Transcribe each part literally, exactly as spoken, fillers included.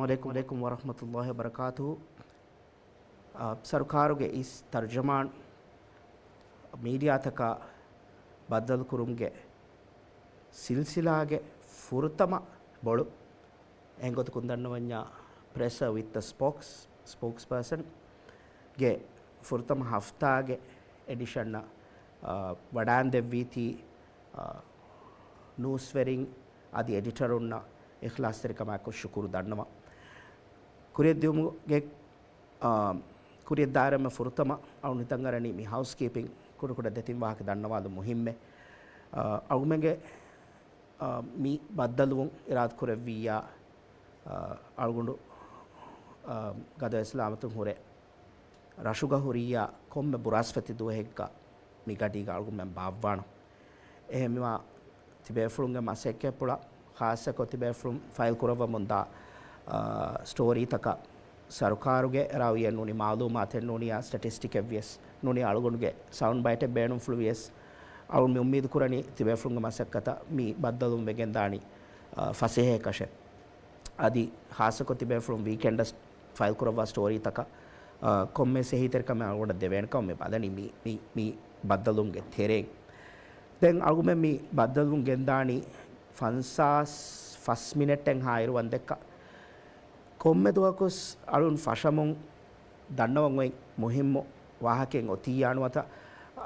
އައްސަލާމު ޢަލައިކުމް ވަރަޙްމަތުﷲި ވަބަރަކާތުހު. އާ، ސަރުކާރުގެ އިސް ތަރުޖަމާން މީޑިއާތަކާ ބައްދަލުކުރުމުގެ ސިލްސިލާގެ ފުރަތަމަ ބޮޅު، އެހެން ގޮތަކުން ދަންނަވަންޏާ، ޕްރެސަރ ވިތް ދަ ސްޕޯކްސް، ސްޕޯކްސްޕާސަން ގެ ފުރަތަމަ ހަފްތާގެ އެޑިޝަންއަށް، އާ، ވަޑާންދެއްވީތީ، އާ، ނޫސްވެރިން އަދި އެޑިޓަރުންނަށް އިޚްލާޞްތެރިކަމާއެކު ޝުކުރު ދަންނަވަން. ކުރިއަށްދިއުމުގެ، އާ، ކުރިއަށްދާއިރު ފުރަތަމަ އަޅުން ހިތަށް އަރަނީ މި ހައުސްކީޕިން ކުޑަކުޑަ ދެތިން ވާހަކަ ދަންނަވާލުން މުހިއްމެއް. އާ، އަޅުގަނޑުމެންގެ، އާ، މި ބައްދަލުވުން އިރާދަކުރެއްވިއްޔާ، އާ، އަޅުގަނޑު، އާ، ގަދަވެ ސަލާމަތުން ހުރެ ރަށުގަ ހުރިއްޔާ ކޮންމެ ބުރާސްފަތި ދުވަހެއްގަ މި ގަޑީގަ އަޅުގަނޑުމެން ބާއްވާނަން. އެހެންވީމާ، ތިބޭފުޅުންގެ މަސައްކަތްޕުޅަށް، ޚާއްޞަކޮށް ތިބޭފުޅުން ފައިލް ކުރައްވަމުންދާ، އާ، ސްޓޯރީތަކަށް ސަރުކާރުގެ ރާވިއެއް ނޫނީ، މައުލޫމާތެއް ނޫނިއްޔާ، ސްޓެޓިސްޓިކެއް ވިޔަސް ނޫނީ، އަޅުގަނޑުގެ ސައުންޑް ބައިޓެއް ބޭނުންފުޅު ވިޔަސް، އަޅުން މި އުއްމީދު ކުރަނީ ތިބޭފުޅުންގެ މަސައްކަތަށް މި ބައްދަލުވުން ވެގެންދާނީ، އާ، ފަސޭހައެއްކަށެއް. އަދި ޚާއްޞަކޮށް ތިބޭފުޅުން ވީކެންޑަށް ފައިލް ކުރައްވާ ސްޓޯރީތަކަށް، އާ، ކޮންމެސް އެހީތެރިކަމެއް އަޅުގަނޑަށް ދެވޭނެކަމަށް މި ބަލަނީ މި، މި، މި ބައްދަލުވުމުގެ ތެރެއިން. ދެން އަޅުގަނޑުމެން މި ބައްދަލުވުން ގެންދާނީ ފަންސާސް ފަސް މިނެޓެއްހާ އިރު ވަންދެއްކަ. ކޮންމެ ދުވަހަކުސް އަޅުން ފަށަމުން ދަންނަވަން އޮތް މުހިއްމު ވާހަކައެއް އޮތިއްޔާ ނުވަތަ،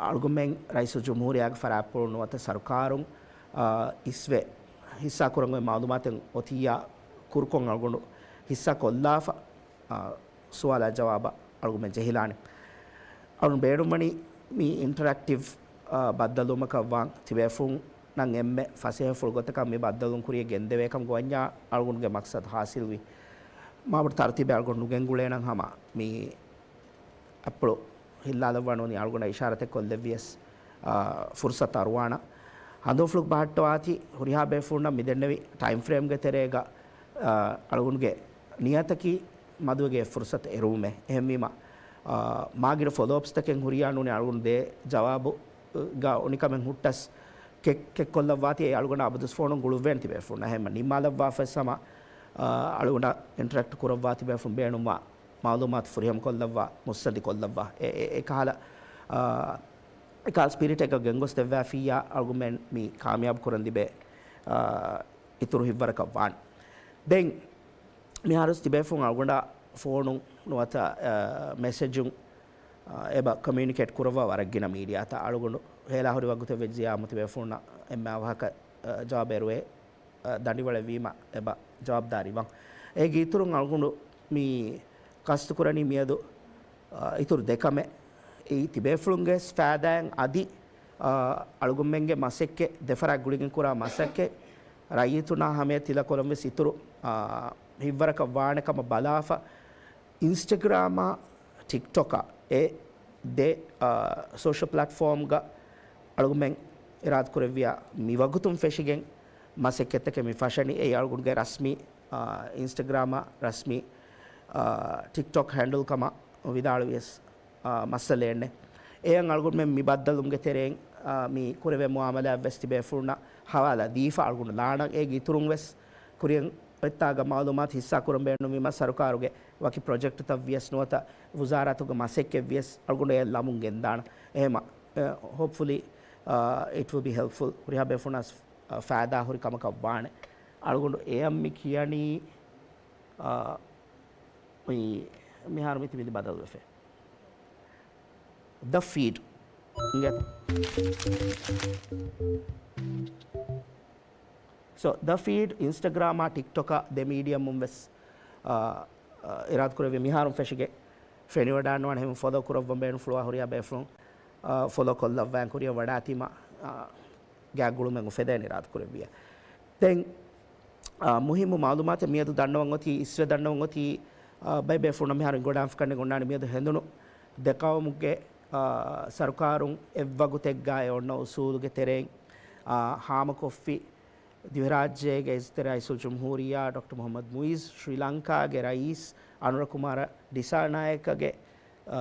އަޅުގަނޑުމެން ރައީސުލްޖުމްހޫރިއްޔާގެ ފަރާތްޕުޅުން ނުވަތަ ސަރުކާރުން، އާ، އިސްވެ ހިއްސާ ކުރަން އޮތް މައުލޫމާތެއް އޮތިއްޔާ ކުރުކޮށް އަޅުގަނޑު ހިއްސާ ކޮށްލާފަ، އާ، ސުވާލާ ޖަވާބަށް އަޅުގަނޑުމެން ޖެހިލާނެ. އަޅުން ބޭނުންވަނީ މި އިންޓަރެކްޓިވް، އާ، ބައްދަލުވުމަކަށްވާން ތިބޭފުޅުންނަށް އެންމެ ފަސޭހަފުޅު ގޮތަކަށް މި ބައްދަލުވުން ކުރިޔަށް ގެންދެވޭކަމުގަ ވަންޏާ އަޅުގަނޑުގެ މަޤްޞަދު ހާސިލްވި. މާބޮޑު ތަރުތީބެއް އަޅުގަނޑު ނުގެންގުޅޭނަން ހަމަ މި އަތްޕުޅު ހިއްލާލައްވާ ނޫނީ އަޅުގަނޑަށް އިޝާރަތެއް ކޮށްލެއްވިޔަސް، އާ، ފުރުޞަތު އަރުވާނަ. ހަނދުމަފުޅު ބަހައްޓަވާތީ ހުރިހާ ބޭފުޅުންނަށް މިދެންނެވި ޓައިމް ފްރޭމްގެ ތެރޭގަ، އާ، އަޅުގަނޑުގެ ނިޔަތަކީ މަދުވެގެ ފުރުޞަތު އެރުވުމޭ. އެހެންވީމަ، އާ، މާގިނަ ފޮލޯއަޕްސްތަކެއް ހުރިޔާ ނޫނީ އަޅުގަނޑު ދޭ ޖަވާބު، ގަ އުނިކަމެއް ހުއްޓަސް ކެ-، ކެއްކޮށްލައްވާތީ އެ އަޅުގަނޑަށް އަބަދުސް ފޯނުން ގުޅުއްވޭނެ ތިބޭފުޅުންނަށް. އެހެންމަ ނިންމާލައްވާފަސް ހަމަ، އާ، އަޅުގަނޑަށް އިންޓަރެކްޓް ކުރައްވާ ތިބޭފުޅުން ބޭނުންވާ މައުލޫމާތު ފުރިހަމަ ކޮށްލައްވާ، މުއްސަނދި ކޮށްލައްވާ، އެ، އެ، އެކަހަލަ، އާ، އެކަހަލަ ސްޕިރިޓެއްގަ ގެންގޮސްދެއްވާފިއްޔާ އަޅުގަނޑުމެން މި ކާމިޔާބު ކުރަން ލިބޭ، އާ، އިތުރު ހިތްވަރަކަށް ވާނެ. ދެން މިހާރުސް ތިބޭފުޅުން އަޅުގަނޑާ ފޯނުން ނުވަތަ، އާ، މެސެޖުން، އާ، އެބަ ކޮމިއުނިކޭޓް ކުރައްވާ ވަރަށް ގިނަ މީޑިއާތައް އަޅުގަނޑު ހޭލާ ހުރި ވަގުތެއް ވެއްޖިޔާ މުތިބޭފުޅުންނަށް އެންމެ އަވަހަކަށް، އާ، ޖަވާބު އެރުވޭ، އާ، ދަނޑިވަޅެއް ވީމަ އެބަ ޖަވާބުދާރީ ވަން. އޭގެ އިތުރުން އަޅުގަނޑު މި ޤަޞްދު ކުރަނީ މިއަދު، އާ، އިތުރު ދެ ކަމެއް. އެއީ ތިބޭފުޅުންގެ ފައިދާއިން އަދި، އާ، އަޅުގަނޑުމެންގެ މަސައްކަތް ދެފަރާތް ގުޅިގެން ކުރާ މަސައްކަތް ރައްޔިތުންނާ ހަމަޔަށް ތިލަކޮޅުން ވެސް އިތުރު، އާ، ހިތްވަރަކަށް ވާނެ ކަމަށް ބަލާފަ، އިންސްޓަގްރާމާ ޓިކްޓޮކާ އެ ދެ، އާ، ސޯޝަލް ޕްލެޓްފޯމްގަ އަޅުގަނޑުމެން އިރާދަކުރެއްވިޔާ މި ވަގުތުން ފެށިގެން މަސައްކަތްތަކެއް މި ފަށަނީ. އެއީ އަޅުގަނޑުގެ ރަސްމީ، އާ، އިންސްޓަގްރާމާ ރަސްމީ، އާ، ޓިކްޓޮކް ހޭންޑަލް ކަމަށް ވިދާޅުވިޔަސް، އާ، މައްސަލައެއް ނެތް. އެއަށް އަޅުގަނޑުމެން މި ބައްދަލުވުމުގެ ތެރެއިން، އާ، މި ކުރެވޭ މުއާމަލާތް ވެސް ތިބޭފުޅުންނަށް ހަވާލާ ދީފަ އަޅުގަނޑު ލާނަން. އޭގެ އިތުރުން ވެސް ކުރިއަށް އޮތްތާގަ މައުލޫމާތު ހިއްސާ ކުރަން ބޭނުންވީމަ ސަރުކާރުގެ ވަކި ޕްރޮޖެކްޓްތައް ވިޔަސް ނުވަތަ ވުޒާރާތުގެ މަސައްކަތް ވިޔަސް އަޅުގަނޑު އެ ލަމުން ގެންދާނަން. އެހެމަ، އެ، hopefully، އާ، it will be helpful. ހުރިހާ ބޭފުޅުންނަށް، އާ، ފައިދާ ހުރި ކަމަކަށް ވާނެ. އަޅުގަނޑު އެއަށް މި ކިޔަނީ، އާ، މި، މިހާރު މި ތިބިދި ބަދަލުވެފަ. ދަ ފީޑް. އިނގޭތަ؟ ސޯ، ދަ ފީޑް، އިންސްޓަގްރާމާ ޓިކްޓޮކާ ދެ މީޑިއަމުން ވެސް، އާ، އާ، އިރާދަކުރެއްވި މިހާރުން ފެށިގެން ފެނިވަޑާންވާނެ. ހެމަ ފޮލޯ ކުރައްވަން ބޭނުން ފުޅުވާ ހުރިހާ ބޭފުޅުން، އާ، ފޮލޯ ކޮށްލައްވާން ކުރިއަށް ވަޑާތީމަ، އާ، ގާތް ގުޅުމެއް އުފެދޭނެ އިރާދަކުރެއްވިޔާ. ދެން، އާ، މުހިއްމު މައުލޫމާތެއް މިއަދު ދަންނަވަން އޮތީ، އިސްވެ ދަންނަވަން އޮތީ، އާ، ބައެއް ބޭފުޅުންނަށް މިހާރު އިނގޮޑާންފިކަންނެއް އޮންނާނެ މިއަދު ހެނދުނު ދެ ޤައުމުގެ، އާ، ސަރުކާރުން އެއްވަގުތެއްގަ އެ އޮންނަ އުސޫލުގެ ތެރެއިން، އާ، ހާމަކޮށްފި ދިވެހިރާއްޖޭގެ އިއްޒަތްތެރި ރައީސުލްޖުމްހޫރިއްޔާ ޑޮކްޓަރ މުޙައްމަދު މުޢިއްޒު ޝްރީލަންކާގެ ރައީސް އަނުރަކުމާރަ ޑިސާނާޔަކަގެ، އާ،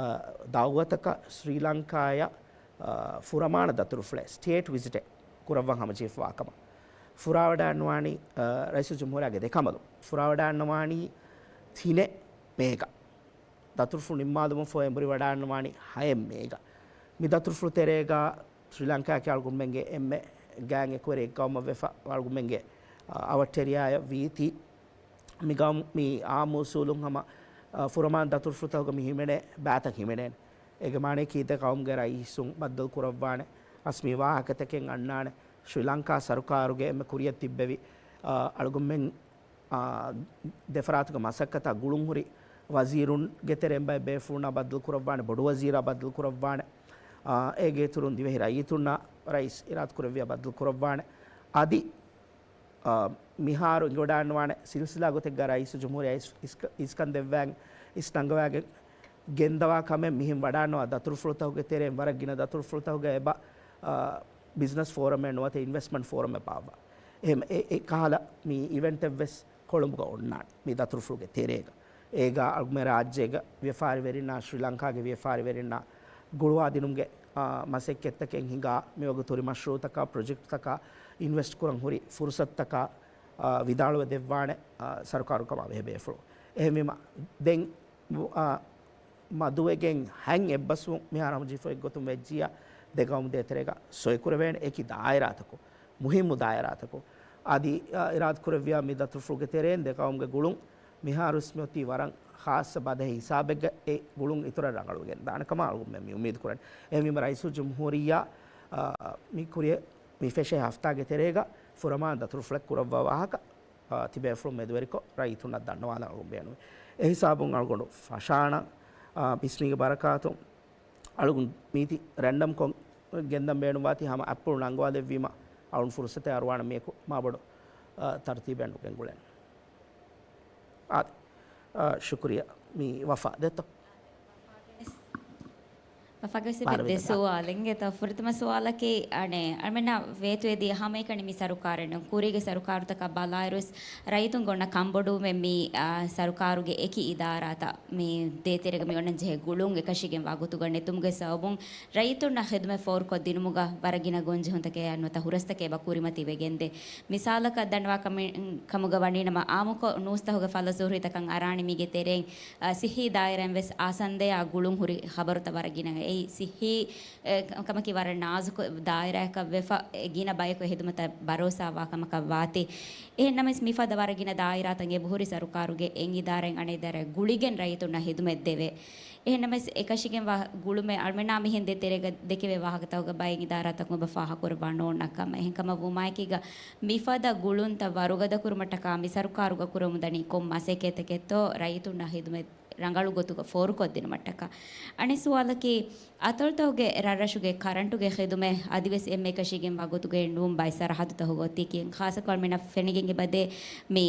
ދަޢުވަތަކަށް ޝްރީލަންކާއަށް، އާ، ފުރަމާނަ ދަތުރުފުޅެއް، ސްޓޭޓް ވިޒިޓެއް ކުރައްވަން ހަމަޖެހިފަވާ ކަމަށް ފުރާވަޑާންވާނީ، އާ، ރައީސުލްޖުމްހޫރިއްޔާގެ ދެ ކަނބަލުން. ފުރާވަޑާންވާނީ، ތިނެއް މޭގަ. ދަތުރުފުޅު ނިންމާލުމަށްފަހު އެނބުރި ވަޑާންވާނީ ހައެއް މޭގަ. މި ދަތުރުފުޅު ތެރޭގަ ސްރީލަންކާއަކީ އަޅުގަނޑުމެންގެ އެންމެ ގާތް އެކުވެރި އެއްގައުމަށް ވެފަ އަޅުގަނޑުމެންގެ، އަ، އަވަށްޓެރިޔާއަށް ވީތީ. މި ގައުމު، މި އާއްމު އުސޫލުން ހަމަ، އަ، ފުރަމާން ދަތުރުފުޅުތަކުގަ މި ހިމެނޭ ބައިތައް ހިމެނޭނެ. އޭގެ މާނަ ކީއްތަ؟ ގައުމުގެ ރައީސުން ބައްދަލު ކުރައްވާނެ، ރަސްމީ ވާހަކަތަކެއް އަންނާނެ. ސްރީލަންކާ ސަރުކާރުގެ އެންމެ ކުރިއަށް ތިއްބެވި، އަ، އަޅުގަނޑުމެން، އާ، ދެފަރާތުގެ މަސައްކަތާ ގުޅުންހުރި ވަޒީރުންގެ ތެރެއިން ބައެއް ބޭފުޅުންނާ ބައްދަލު ކުރައްވާނެ، ބޮޑު ވަޒީރާ ބައްދަލު ކުރައްވާނެ. އާ، އޭގެ އިތުރުން ދިވެހި ރައްޔިތުންނާ ރައީސް އިރާދަ ކުރެއްވިޔާ ބައްދަލު ކުރައްވާނެ. އަދި، އާ، މިހާރު އިނގިވަޑާންވާނެ ސިލްސިލާ ގޮތެއްގަ ރައީސުލްޖުމްހޫރިއްޔާ އިސް، އިސް، އިސްކަން ދެއްވާ، އިސް ނަންގަވާގެން ގެންދަވާ ކަމެއް މިހެން ވަޑާންވާ ދަތުރުފުޅުތަކުގެ ތެރެއިން ވަރަށް ގިނަ ދަތުރުފުޅުތަކުގަ އެބަ، އާ، ބިޒްނަސް ފޯރަމެއް ނުވަތަ އިންވެސްޓްމަންޓް ފޯރަމެއް ބާއްވާ. އެހެން އެ، އެ ކަހަލަ މި އިވެންޓެއްވެސް ކޮޅުނބުގަ އޮންނާނެ މި ދަތުރުފުޅުގެ ތެރޭގަ. އޭގަ އަޅުގަނޑުމެން ރާއްޖޭގަ ވިޔަފާރިވެރިންނާ ޝްރީލަންކާގެ ވިޔަފާރިވެރިންނާ ގުޅުވާދިނުމުގެ، އާ، މަސައްކަތްތަކެއް ހިނގާ، މިވަގުތު ހުރި މަޝްރޫއުތަކާ ޕްރޮޖެކްޓްތަކާ އިންވެސްޓް ކުރަން ހުރި ފުރުސަތުތަކާ، އާ، ވިދާޅުވެ ދެއްވާނެ، އާ، ސަރުކާރު ކަމާ ބެހޭ ބޭފުޅުން. އެހެންވީމަ ދެން، އާ، މަދުވެގެން ހަތް އެއްބަސްވުން މިހާރު ހަމަޖެހިފަ އޮތްގޮތުން ވެއްޖިއްޔާ، ދެ ގައުމު ދޭތެރޭގަ ސޮއިކުރެވޭނެ އެކި ދާއިރާތަކުން، މުހިއްމު ދާއިރާތަކުން. އަދި، އާ، އިރާދަކުރެއްވިޔާ މި ދަތުރުފުޅުގެ ތެރެއިން ދެ ގައުމުގެ ގުޅުން މިހާރުވެސް މިއޮތީ ވަރަށް ޚާއްޞަ ބަދަހި ހިސާބެއްގަ އެ ގުޅުން އިތުރަށް ރަނގަޅުވެގެން ދާނެ ކަމަށް އަޅުގަނޑުމެން މި އުއްމީދު ކުރަން. އެހެންވީމަ ރައީސުލްޖުމްހޫރިއްޔާ، އާ، މި ކުރިއަށް މި ފެށޭ ހަފްތާގެ ތެރޭގަ ފުރަމާ ދަތުރުފުޅެއް ކުރައްވާ ވާހަކަ، އާ، ތިބޭފުޅުން މެދުވެރިކޮށް ރައްޔިތުންނަށް ދަންނަވާލަން އަޅުގަނޑު ބޭނުންވޭ. އެހިސާބުން އަޅުގަނޑު ފަށާނަން، އާ، ބިސްމީގެ ބަރަކާތުން އަޅުގަނޑު މީތި ރެންޑަމްކޮށް ގެންދަން ބޭނުންވާތީ ހަމަ އަތްޕުޅު ނަންގަވާލެއްވީމަ އަޅުން ފުރުސަތެއް އަރުވާނަން މިއަކު މާބޮޑު، އާ، ތަރުތީބެއް ނުގެންގުޅޭނެ. އާދެ، އާ، ޝުކުރިއްޔާ. މި ވަފާ ދެއްތޯ؟ ވަފާގެ ވެސް ދެ ސުވާލެއް އިނގޭތޯ. ފުރަތަމަ ސުވާލަކީ، އަނެއް، އަޅުމެންނަށް ވޭތުވެދީ ހަމައެކަނި މި ސަރުކާރެއް ނޫން. ކުރީގެ ސަރުކާރުތަކާ ބަލާއިރުވެސް ރައްޔިތުންގެ އޮންނަ ކަންބޮޑުވުމެއް މި، އާ، ސަރުކާރުގެ އެކި އިދާރާތައް މި ދޭތެރޭގަ މި އޮންނަން ޖެހޭ ގުޅުން އެކަށީގެންވާ ގޮތުގަ ނެތުމުގެ ސަބަބުން ރައްޔިތުންނަށް ޚިދުމަތް ފޯރުކޮށްދިނުމުގަ ވަރަށް ގިނަ ގޮންޖެހުންތަކެއް ނުވަތަ ހުރަސްތަކެއް އެބަ ކުރިމަތިވެގެންދޭ. މިސާލަކަށް ދަންނަވާ ކަމެއް، ކަމުގަ ވަނީނަމަ، އާއްމުކޮށް ނޫސްތަކުގެ ފަލަސް ހުރި ތަކަށް އަރާނެ މީގެ ތެރެއިން، އަ، ސިއްހީ ދާއިރާއިން ވެސް އާސަންދަޔާ ގުޅުން ހުރި ޚަބަރުތައް ވަރަށް ގިނަ. އެއީ ސިއްހީ، އެ، ކަމަކީ ވަރަށް ނާޒުކު ދާއިރާއަކަށް ވެފަ، އެ، ގިނަ ބަޔަކު އެ ޚިދުމަތަށް ބަރޯސާވާ ކަމަކަށް ވާތީ. އެހެންނަމަވެސް މިފަދަ ވަރަށް ގިނަ ދާއިރާތައް އެބަހުރި ސަރުކާރުގެ އެއް އިދާރާއިން އަނެއް އިދާރާއަށް ގުޅިގެން ރައްޔިތުންނަށް ޚިދުމަތް ދެވޭ. އެހެންނަމަވެސް އެކަށީގެންވާ ގުޅުމެއް އަޅުމެންނާ މިހެން ދޭތެރޭގަ ދެކެވޭ ވާހަކަތަކުގަ ބައެއް އިދާރާތަކުން އެބަ ފާހަގަކުރައްވާ ނޯންނަ ކަމެއް. އެހެންކަމަށް ވުމާއެކީގަ މިފަދަ ގުޅުންތައް ވަރުގަދަކުރުމަށްޓަކާ މި ސަރުކާރުގަ ކުރަމުންދަނީ ކޮން މަސައްކަތްތަކެއްތޯ ރައްޔިތުންނަށް ޚިދުމަތް ރަނގަޅު ގޮތުގަ ފޯރުކޮށްދިނުމަށްޓަކާ. އަނެއް ސުވާލަކީ، އަތޮޅުތަކުގެ ރަށްރަށުގެ ކަރަންޓުގެ ޚިދުމަތް އަދިވެސް އެންމެ އެކަށީގެންވާ ގޮތުގައި ނޫން ބައެއް ސަރަހައްދުތަކުގަ އޮތީކީ ޚާއްޞަކޮށް އަޅުމެންނަށް ފެނިގެން އެބަދޭ މި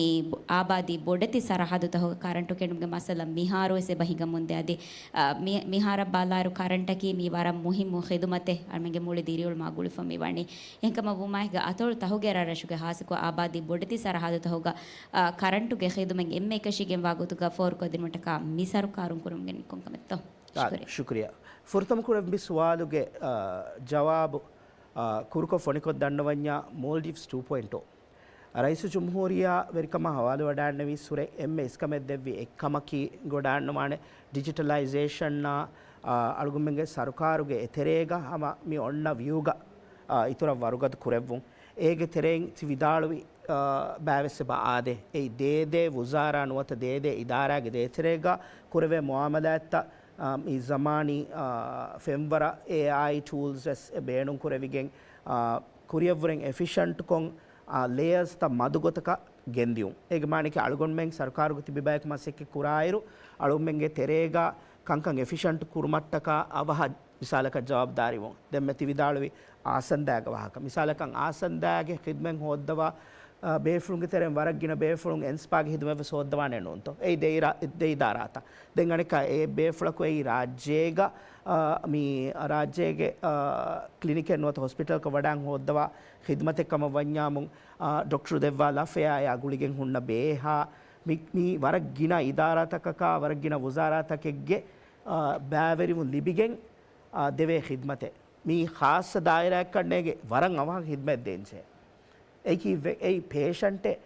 އާބާދީ ބޮޑެތި ސަރަހައްދުތަކުގެ ކަރަންޓު ކެނޑުމުގެ މައްސަލަ މިހާރުވެސް އެބަ ހިނގަމުންދޭ. އަދި، އަ، މި، މިހާރަށް ބަލާއިރު ކަރަންޓަކީ މީ ވަރަށް މުހިއްމު ޚިދުމަތެއް އަޅުމެންގެ މުޅި ދިރިއުޅުމާ ގުޅިފަ މި ވަނީ. އެހެންކަމަށް ވުމާއެކީގަ އަތޮޅު ތަކުގެ ރަށްރަށުގެ ޚާއްޞަކޮށް އާބާދީ ބޮޑެތި ސަރަހައްދުތަކުގަ، އަ، ކަރަންޓުގެ ޚިދުމަތް އެންމެ އެކަށީގެންވާ ގޮތުގަ ފޯރުކޮށްދިނުމަށްޓަކާ މި ސަރުކާރުން ކުރަމުންދަނީ ކޮން ކަމެއްތޯ؟ އާ، ޝުކުރިއްޔާ. ޝުކުރިއްޔާ. ފުރަތަމަ ކުރެއްވި ސުވާލުގެ، އާ، ޖަވާބު، އާ، ކުރުކޮށް ފޮނިކޮށް ދަންނަވަންޏާ މޯލްޑިވްސް ޓޫ ޕޮއިންޓް ޓޫ. ރައީސުލްޖުމްހޫރިއްޔާ ވެރިކަމާ ހަވާލުވެވަޑައިގެންނެވި އިސުރެ އެންމެ އިސްކަމެއް ދެއްވި އެއްކަމަކީ އިނގިވަޑައިގަންނަވާނެ ޑިޖިޓަލައިޒޭޝަންއާ، އާ، އަޅުގަނޑުމެންގެ ސަރުކާރުގެ އެތެރޭގަ ހަމަ މި އޮންނަ ވިއުގަ، އާ، އިތުރަށް ވަރުގަދަ ކުރެއްވުން. އޭގެ ތެރެއިން ތި ވިދާޅުވި، އާ، ބައިވެސް އެބަ އާދޭ. އެއީ ދޭދޭ ވުޒާރާ ނުވަތަ ދޭދޭ އިދާރާގެ ދޭތެރޭގަ ކުރެވޭ މުއާމަލާތްތައް، އާ، މި ޒަމާނީ، އާ، ފެންވަރަށް އޭއާއި ޓޫލްސް ވެސް ބޭނުން ކުރެވިގެން، އާ، ކުރިއަށްވުރެން އެފިޝަންޓްކޮށް، އާ، ލޭޔަރސްތައް މަދުގޮތަކަށް ގެންދިޔުން. އޭގެ މާނައަކީ އަޅުގަނޑުމެން ސަރުކާރުގަ ތިބި ބަޔަކު މަސައްކަތް ކުރާއިރު، އަޅުގަނޑުމެންގެ ތެރޭގަ ކަންކަން އެފިޝަންޓް ކުރުމަށްޓަކާ އަވަހަށް މިސާލަކަށް ޖަވާބުދާރީވުން. ދެންމެ ތި ވިދާޅުވި އާސަންދާގެ ވާހަކަ. މިސާލަކަށް އާސަންދާގެ ޚިދުމަތް ހޯއްދަވާ، އާ، ބޭފުޅުންގެ ތެރެއިން ވަރަށް ގިނަ ބޭފުޅުން އެންސްޕާގެ ޚިދުމަތް ވެސް ހޯއްދަވާނެ ނޫންތޯ؟ އެއީ ދެ އިރާ-، ދެ އިދާރާތައް. ދެން އަނެއްކާ އެ ބޭފުޅަކު އެއީ ރާއްޖޭގަ، އާ، މި ރާއްޖޭގެ، އާ، ކްލިނިކެއް ނުވަތަ ހޮސްޕިޓަލްކަ ވަޑައިގެން ހޯއްދަވާ ޚިދުމަތެއް ކަމަށް ވަންޏާމުން، އާ، ޑޮކްޓަރު ދެއްވާ ލަފަޔާ އެއާ ގުޅިގެން ހުންނަ ބޭހާ، މި، މި ވަރަށް ގިނަ އިދާރާތަކަކާ ވަރަށް ގިނަ ވުޒާރާތަކެއްގެ، އާ، ބައިވެރިވުން ލިބިގެން، އާ، ދެވޭ ޚިދުމަތެއް. މީ ޚާއްޞަ ދާއިރާއެއްކަންނޭގެ ވަރަށް އަވަހަށް ޚިދުމަތް ދޭންޖެހޭ. އެއީ ކީއްވެ؟ އެއީ ޕޭޝަންޓެއް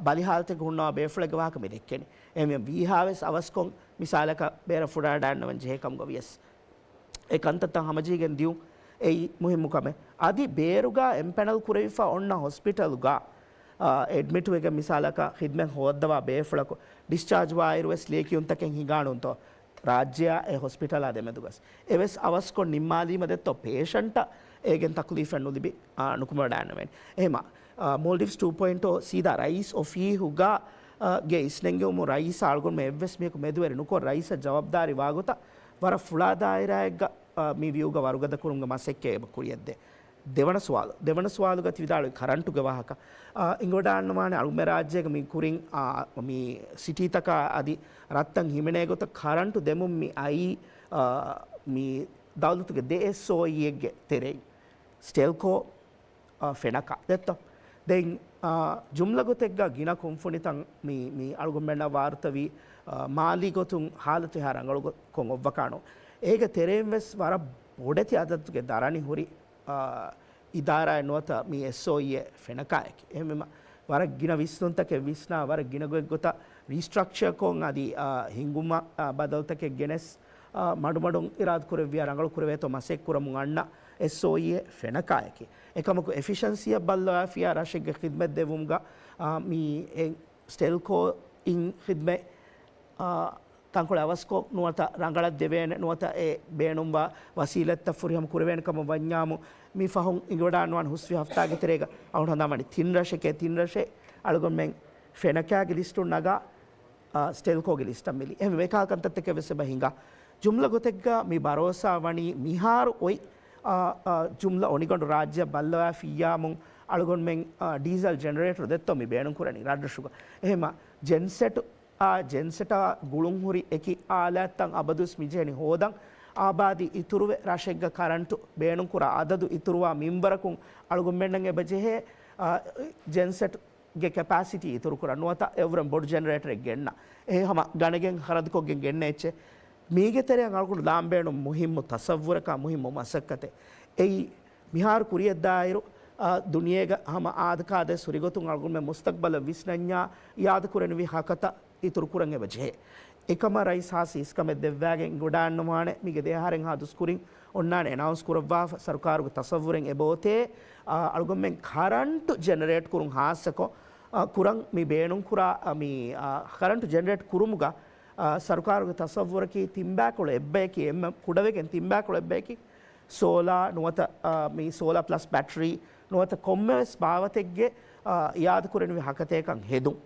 ބަލި ހާލަތެއްގަ ހުންނަވާ ބޭފުޅެއްގެ ވާހަކަ މި ދެއްކެނީ. އެހެންވީމަ ވީހާވެސް އަވަސްކޮށް މިސާލަކަށް ބޭރަށް ފުރާޑާންނަވަން ޖެހޭ ކަމުގަ ވިޔަސް، އެ ކަންތައްތައް ހަމަޖެހިގެން ދިޔުން އެއީ މުހިއްމު ކަމެއް. އަދި ބޭރުގަ އެމްޕެނަލް ކުރެވިފަ އޮންނަ ހޮސްޕިޓަލުގަ، އާ، އެޑްމިޓްވެގެން މިސާލަކަށް ޚިދްމަތް ހޯއްދަވާ ބޭފުޅަކު ޑިސްޗާޖް ވާއިރުވެސް ލިޔެކިޔުންތަކެއް ހިނގާނުންތޯ؟ ރާއްޖެއާ އެ ހޮސްޕިޓަލާ ދެމެދުގަސް އެވެސް އަވަސްކޮށް ނިންމާލީމަ ދެއްތޯ ޕޭޝަންޓަށް އޭގެން ތަކުލީފެއް ނުލިބި، އާ، ނުކުމެވަޑައިންނެވެން. އެހެމަ، އާ، މޯލްޑިވްސް ޓޫ ޕޮއިންޓް އޯ ސީދާ ރައީސް އޮފީހުގަ، އާ، ގެ އިސްނެންގެވުމުން ރައީސް އަޅުގަނޑުމެން އެއްވެސް މީހަކު މެދުވެރި ނުކޮށް ރައީސަށް ޖަވާބުދާރީ ވާގޮތަށް ވަރަށް ފުޅާ ދާއިރާއެއްގަ، އާ، މި ވިއުގަ ވަރުގަދަ ކުރުމުގެ މަސައްކަތް އެބަ ކުރިއަށްދޭ. ދެވަނަ ސުވާލު، ދެވަނަ ސުވާލުގަ ތި ވިދާޅުވި ކަރަންޓުގެ ވާހަކަ. އާ، އިނގިވަޑާންނަވާނެ އަޅުގަނޑުމެން ރާއްޖޭގަ މި ކުރިން، އާ، މި ސިޓީތަކާ އަދި ރަށްތައް ހިމެނޭ ގޮތަށް ކަރަންޓު ދެމުން މި އައީ، އާ، މި ދައުލަތުގެ ދެ އެސްއޯއީއެއްގެ ތެރެއިން. ސްޓެލްކޯ، އާ، ފެނަކާ ދެއްތޯ. ދެން، އާ، ޖުމްލަ ގޮތެއްގަ ގިނަ ކުންފުނިތައް މި، މި އަޅުގަނޑުމެންނަށް ވާރުތަވި، އާ، މާލީ ގޮތުން ހާލަތު އެހާ ރަނގަޅު ގޮ-، ކޮށް އޮއްވަކާނު. އޭގެ ތެރެއިން ވެސް ވަރަށް ބޮޑެތި އަދަދުގެ ދަރަނި ހުރި، އާ، އިދާރާއެއް ނުވަތަ މި އެސްއޯއީއެއް ފެނަކާއެކޭ. އެހެންވީމަ، ވަރަށް ގިނަ ވިސްނުންތަކެއް ވިސްނާ، ވަރަށް ގިނަ ގޮތްގޮތަށް ރީސްޓްރަކްޗަރ ކޮށް އަދި، އާ، ހިންގުމަށް، އާ، ބަދަލުތަކެއް ގެނެސް، އާ، މަޑުމަޑުން އިރާދަ ކުރެއްވިޔާ ރަނގަޅު ކުރެވޭތޯ މަސައްކަތް ކުރަމުން އަންނަ އެސްއޯއީއެއް ފެނަކާއެކޭ. އެކަމަކު އެފިޝަންސީއަށް ބައްލަވާފިޔާ ރަށެއްގެ ޚިދްމަތް ދެއްވުމުގަ، އާ، މި އެ ސްޓެލްކޯ އިން ޚިދްމަތް، އާ، ތަންކޮޅެއް އަވަސްކޮށް ނުވަތަ ރަނގަޅަށް ދެވޭނެ ނުވަތަ އެ ބޭނުންވާ ވަސީލަތްތައް ފުރިހަމަ ކުރެވޭނެ ކަމަށް ވަންޏާމު، މި ފަހުން އިނގިވަޑާންވާން ހުސްވި ހަފްތާގެ ތެރޭގަ އަޅުގަނޑު ހަނދާންވަނީ ތިން ރަށެކޭ، ތިން ރަށެއް އަޅުގަނޑުމެން ފެނަކާގެ ލިސްޓުން ނަގާ، އާ، ސްޓެލްކޯގެ ލިސްޓަށް މިލީ. އެހެންވެ، އެކާ ކަންތައްތަކެއް ވެސް އެބަ ހިނގާ. ޖުމްލަ ގޮތެއްގަ މި ބަރޯސާ ވަނީ މިހާރު އޮތް، އާ، އާ، ޖުމްލަ އޮނިގަނޑު ރާއްޖެއަށް ބައްލަވާފިއްޔާމުން އަޅުގަނޑުމެން، އާ، ޑީސަލް ޖެނެރޭޓަރު ދެއްތޯ މި ބޭނުންކުރަނީ ރަށްރަށުގަ. އެހެމަ ޖެންސެޓް އާ، ޖެންސެޓާ ގުޅުންހުރި އެކި އާލާތްތައް އަބަދުވެސް މިޖެހެނީ ހޯދަން. އާބާދީ އިތުރުވެ، ރަށެއްގަ ކަރަންޓު ބޭނުންކުރާ އަދަދު އިތުރުވާ މިންވަރަކުން އަޅުގަނޑުމެންނަށް އެބަޖެހޭ، އާ، ޖެންސެޓްގެ ކެޕޭސިޓީ އިތުރުކުރަން ނުވަތަ އެއްވަރަށް ބޮޑު ޖެނެރޭޓަރެއް ގެންނަ. އެހެން ހަމަ ގަނެގެން ޚަރަދުކޮށްގެން ގެންނަ އެއްޗެއް. މީގެ ތެރެއަށް އަޅުގަނޑު ލާން ބޭނުން މުހިއްމު ތަސައްވުރަކާ މުހިއްމު މަސައްކަތެއް. އެއީ، މިހާރު ކުރިއަށްދާއިރު، އާ، ދުނިޔޭގަ ހަމަ އާދަކާދަ ސުރިގޮތުން އަޅުގަނޑުމެން މުސްތަޤްބަލަށް ވިސްނަންޏާ އިއާދަކުރެނިވި ހަކަތަ އިތުރުކުރަން އެބަޖެހޭ. އެކަމަށް ރައީސް ހާއްސަ އިސްކަމެއް ދެއްވާގެން އިނގިވަޑާންނަވާނެ. މީގެ ދެއަހަރެއްހާ ދުސްކުރިން އޮންނާނެ އެނައުންސް ކުރައްވާފަ ސަރުކާރުގެ ތަސައްވުރެއް އެބައޮތޭ، އާ، އަޅުގަނޑުމެން ކަރަންޓު ޖެނެރޭޓް ކުރުން ހާއްސަކޮށް، އާ، ކުރަން މި ބޭނުންކުރާ، އާ، މި، އާ، ކަރަންޓު ޖެނެރޭޓް ކުރުމުގަ، އާ، ސަރުކާރުގެ ތަސައްވުރަކީ ތިންބާކޮޅު އެއްބަޔަކީ އެންމެ ކުޑަވެގެން ތިންބާކޮޅު އެއްބަޔަކީ ސޯލާ ނުވަތަ، އާ، މި ސޯލާ ޕްލަސް ބެޓްރީ ނުވަތަ ކޮންމެވެސް ބާވަތެއްގެ، އާ، އިއާދަކުރެނިވި ހަކަތައެއްކަން ހެދުން.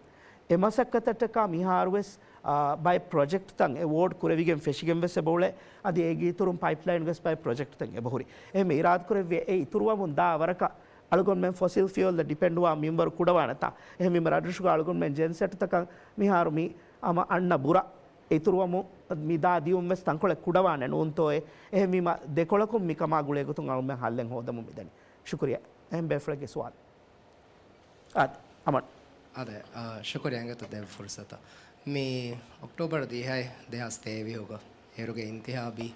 އެ މަސައްކަތަށްޓަކާ މިހާރުވެސް، އާ، ބައެއް ޕްރޮޖެކްޓްތައް އެވޯޑް ކުރެވިގެން ފެށިގެން ވެސް އެބައުޅޭ. އަދި އޭގެ އިތުރުން ޕައިޕްލައިންގެސް ބައެއް ޕްރޮޖެކްޓްތައް އެބަހުރި. އެހެން އިރާދަކުރެއްވިއޭ އެ އިތުރުވަމުން ދާ ވަރަކަށް އަޅުގަނޑުމެން ފޮސިލް ފިއުއަލްއަށް ޑިޕެންޑްވާ މިންވަރު ކުޑަވާނެތާ. އެހެންވީމަ ރަށްރަށުގަ އަޅުގަނޑުމެން ޖެންސެޓްތަކަށް މިހާރު މި ހަމަ އަންނަ ބުރަ އިތުރުވަމުން މި ދާ ދިއުން ވެސް ތަންކޮޅެއް ކުޑަވާނެ ނޫންތޯއޭ. އެހެންވީމަ ދެކޮޅަކުން މިކަމާ ގުޅޭގޮތުން އަޅުމެން ހައްލެއް ހޯދަމުން މިދަނީ. ޝުކުރިއްޔާ. އެހެން ބޭފުޅެއްގެ ސުވާލު. އާދެ، އަމަން. އާދެ، އާ، ޝުކުރިއްޔާ އިނގޭތޯ ދެއްވި ފުރުސަތަށް. މި އޮކްޓޯބަރު ދިހައެއް ދެހާސް ތޭވީހުގަ އޭރުގެ އިންތިހާބީ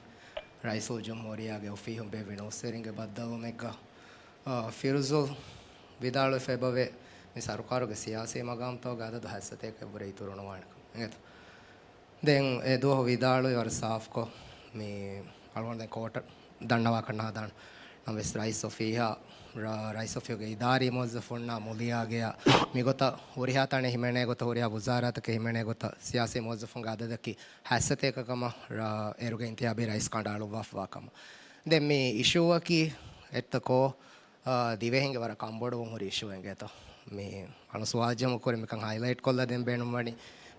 ރައީސުލްޖުމްހޫރިއްޔާގެ އޮފީހުން ބޭއްވި ނޫސްވެރިންގެ ބައްދަލުވުމެއްގަ، އާ، ފިރުޒުލް ވިދާޅުވެފަ އެބަވޭ، މި ސަރުކާރުގެ ސިޔާސީ މަގާމްތަކުގެ އަދަދު ހަތްސަތޭކައަށްވުރެ އިތުރުނުވާނެކަން. އިނގޭތޯ؟ ދެން އެ ދުވަހު ވިދާޅުވި ވަރަށް ސާފުކޮށް، މި އަޅުގަނޑު ދެން ކޯޓަށް ދަންނަވާކަށް ނާދާން. ނަމަވެސް ރައީސް އޮފީހާ، ރަ-، ރައީސް އޮފީހުގެ އިދާރީ މުވައްޒަފުންނާ މުލިޔާގެޔާ މިގޮތަށް ހުރިހާ ތަނެއް ހިމެނޭ ގޮތަށް، ހުރިހާ ވުޒާރާތަކެއް ހިމެނޭ ގޮތަށް ސިޔާސީ މުވައްޒަފުންގެ އަދަދަކީ ހަތްސަތޭކަ ކަމަށް ރަ-، އޭރުގެ އިންތިހާބީ ރައީސް ކަނޑައަޅުއްވާފަވާ ކަމަށް. ދެން މި އިޝޫއަކީ އެއްތަކޯ، އާ، ދިވެހިންގެ ވަރަށް ކަންބޮޑުވުން ހުރި އިޝޫއެއް އިނގޭތޯ. މި އަޅު ސުވާލު ޖެހުމުގެ ކުރިން މިކަން ހައިލައިޓް ކޮށްލަ ދޭން ބޭނުންވަނީ،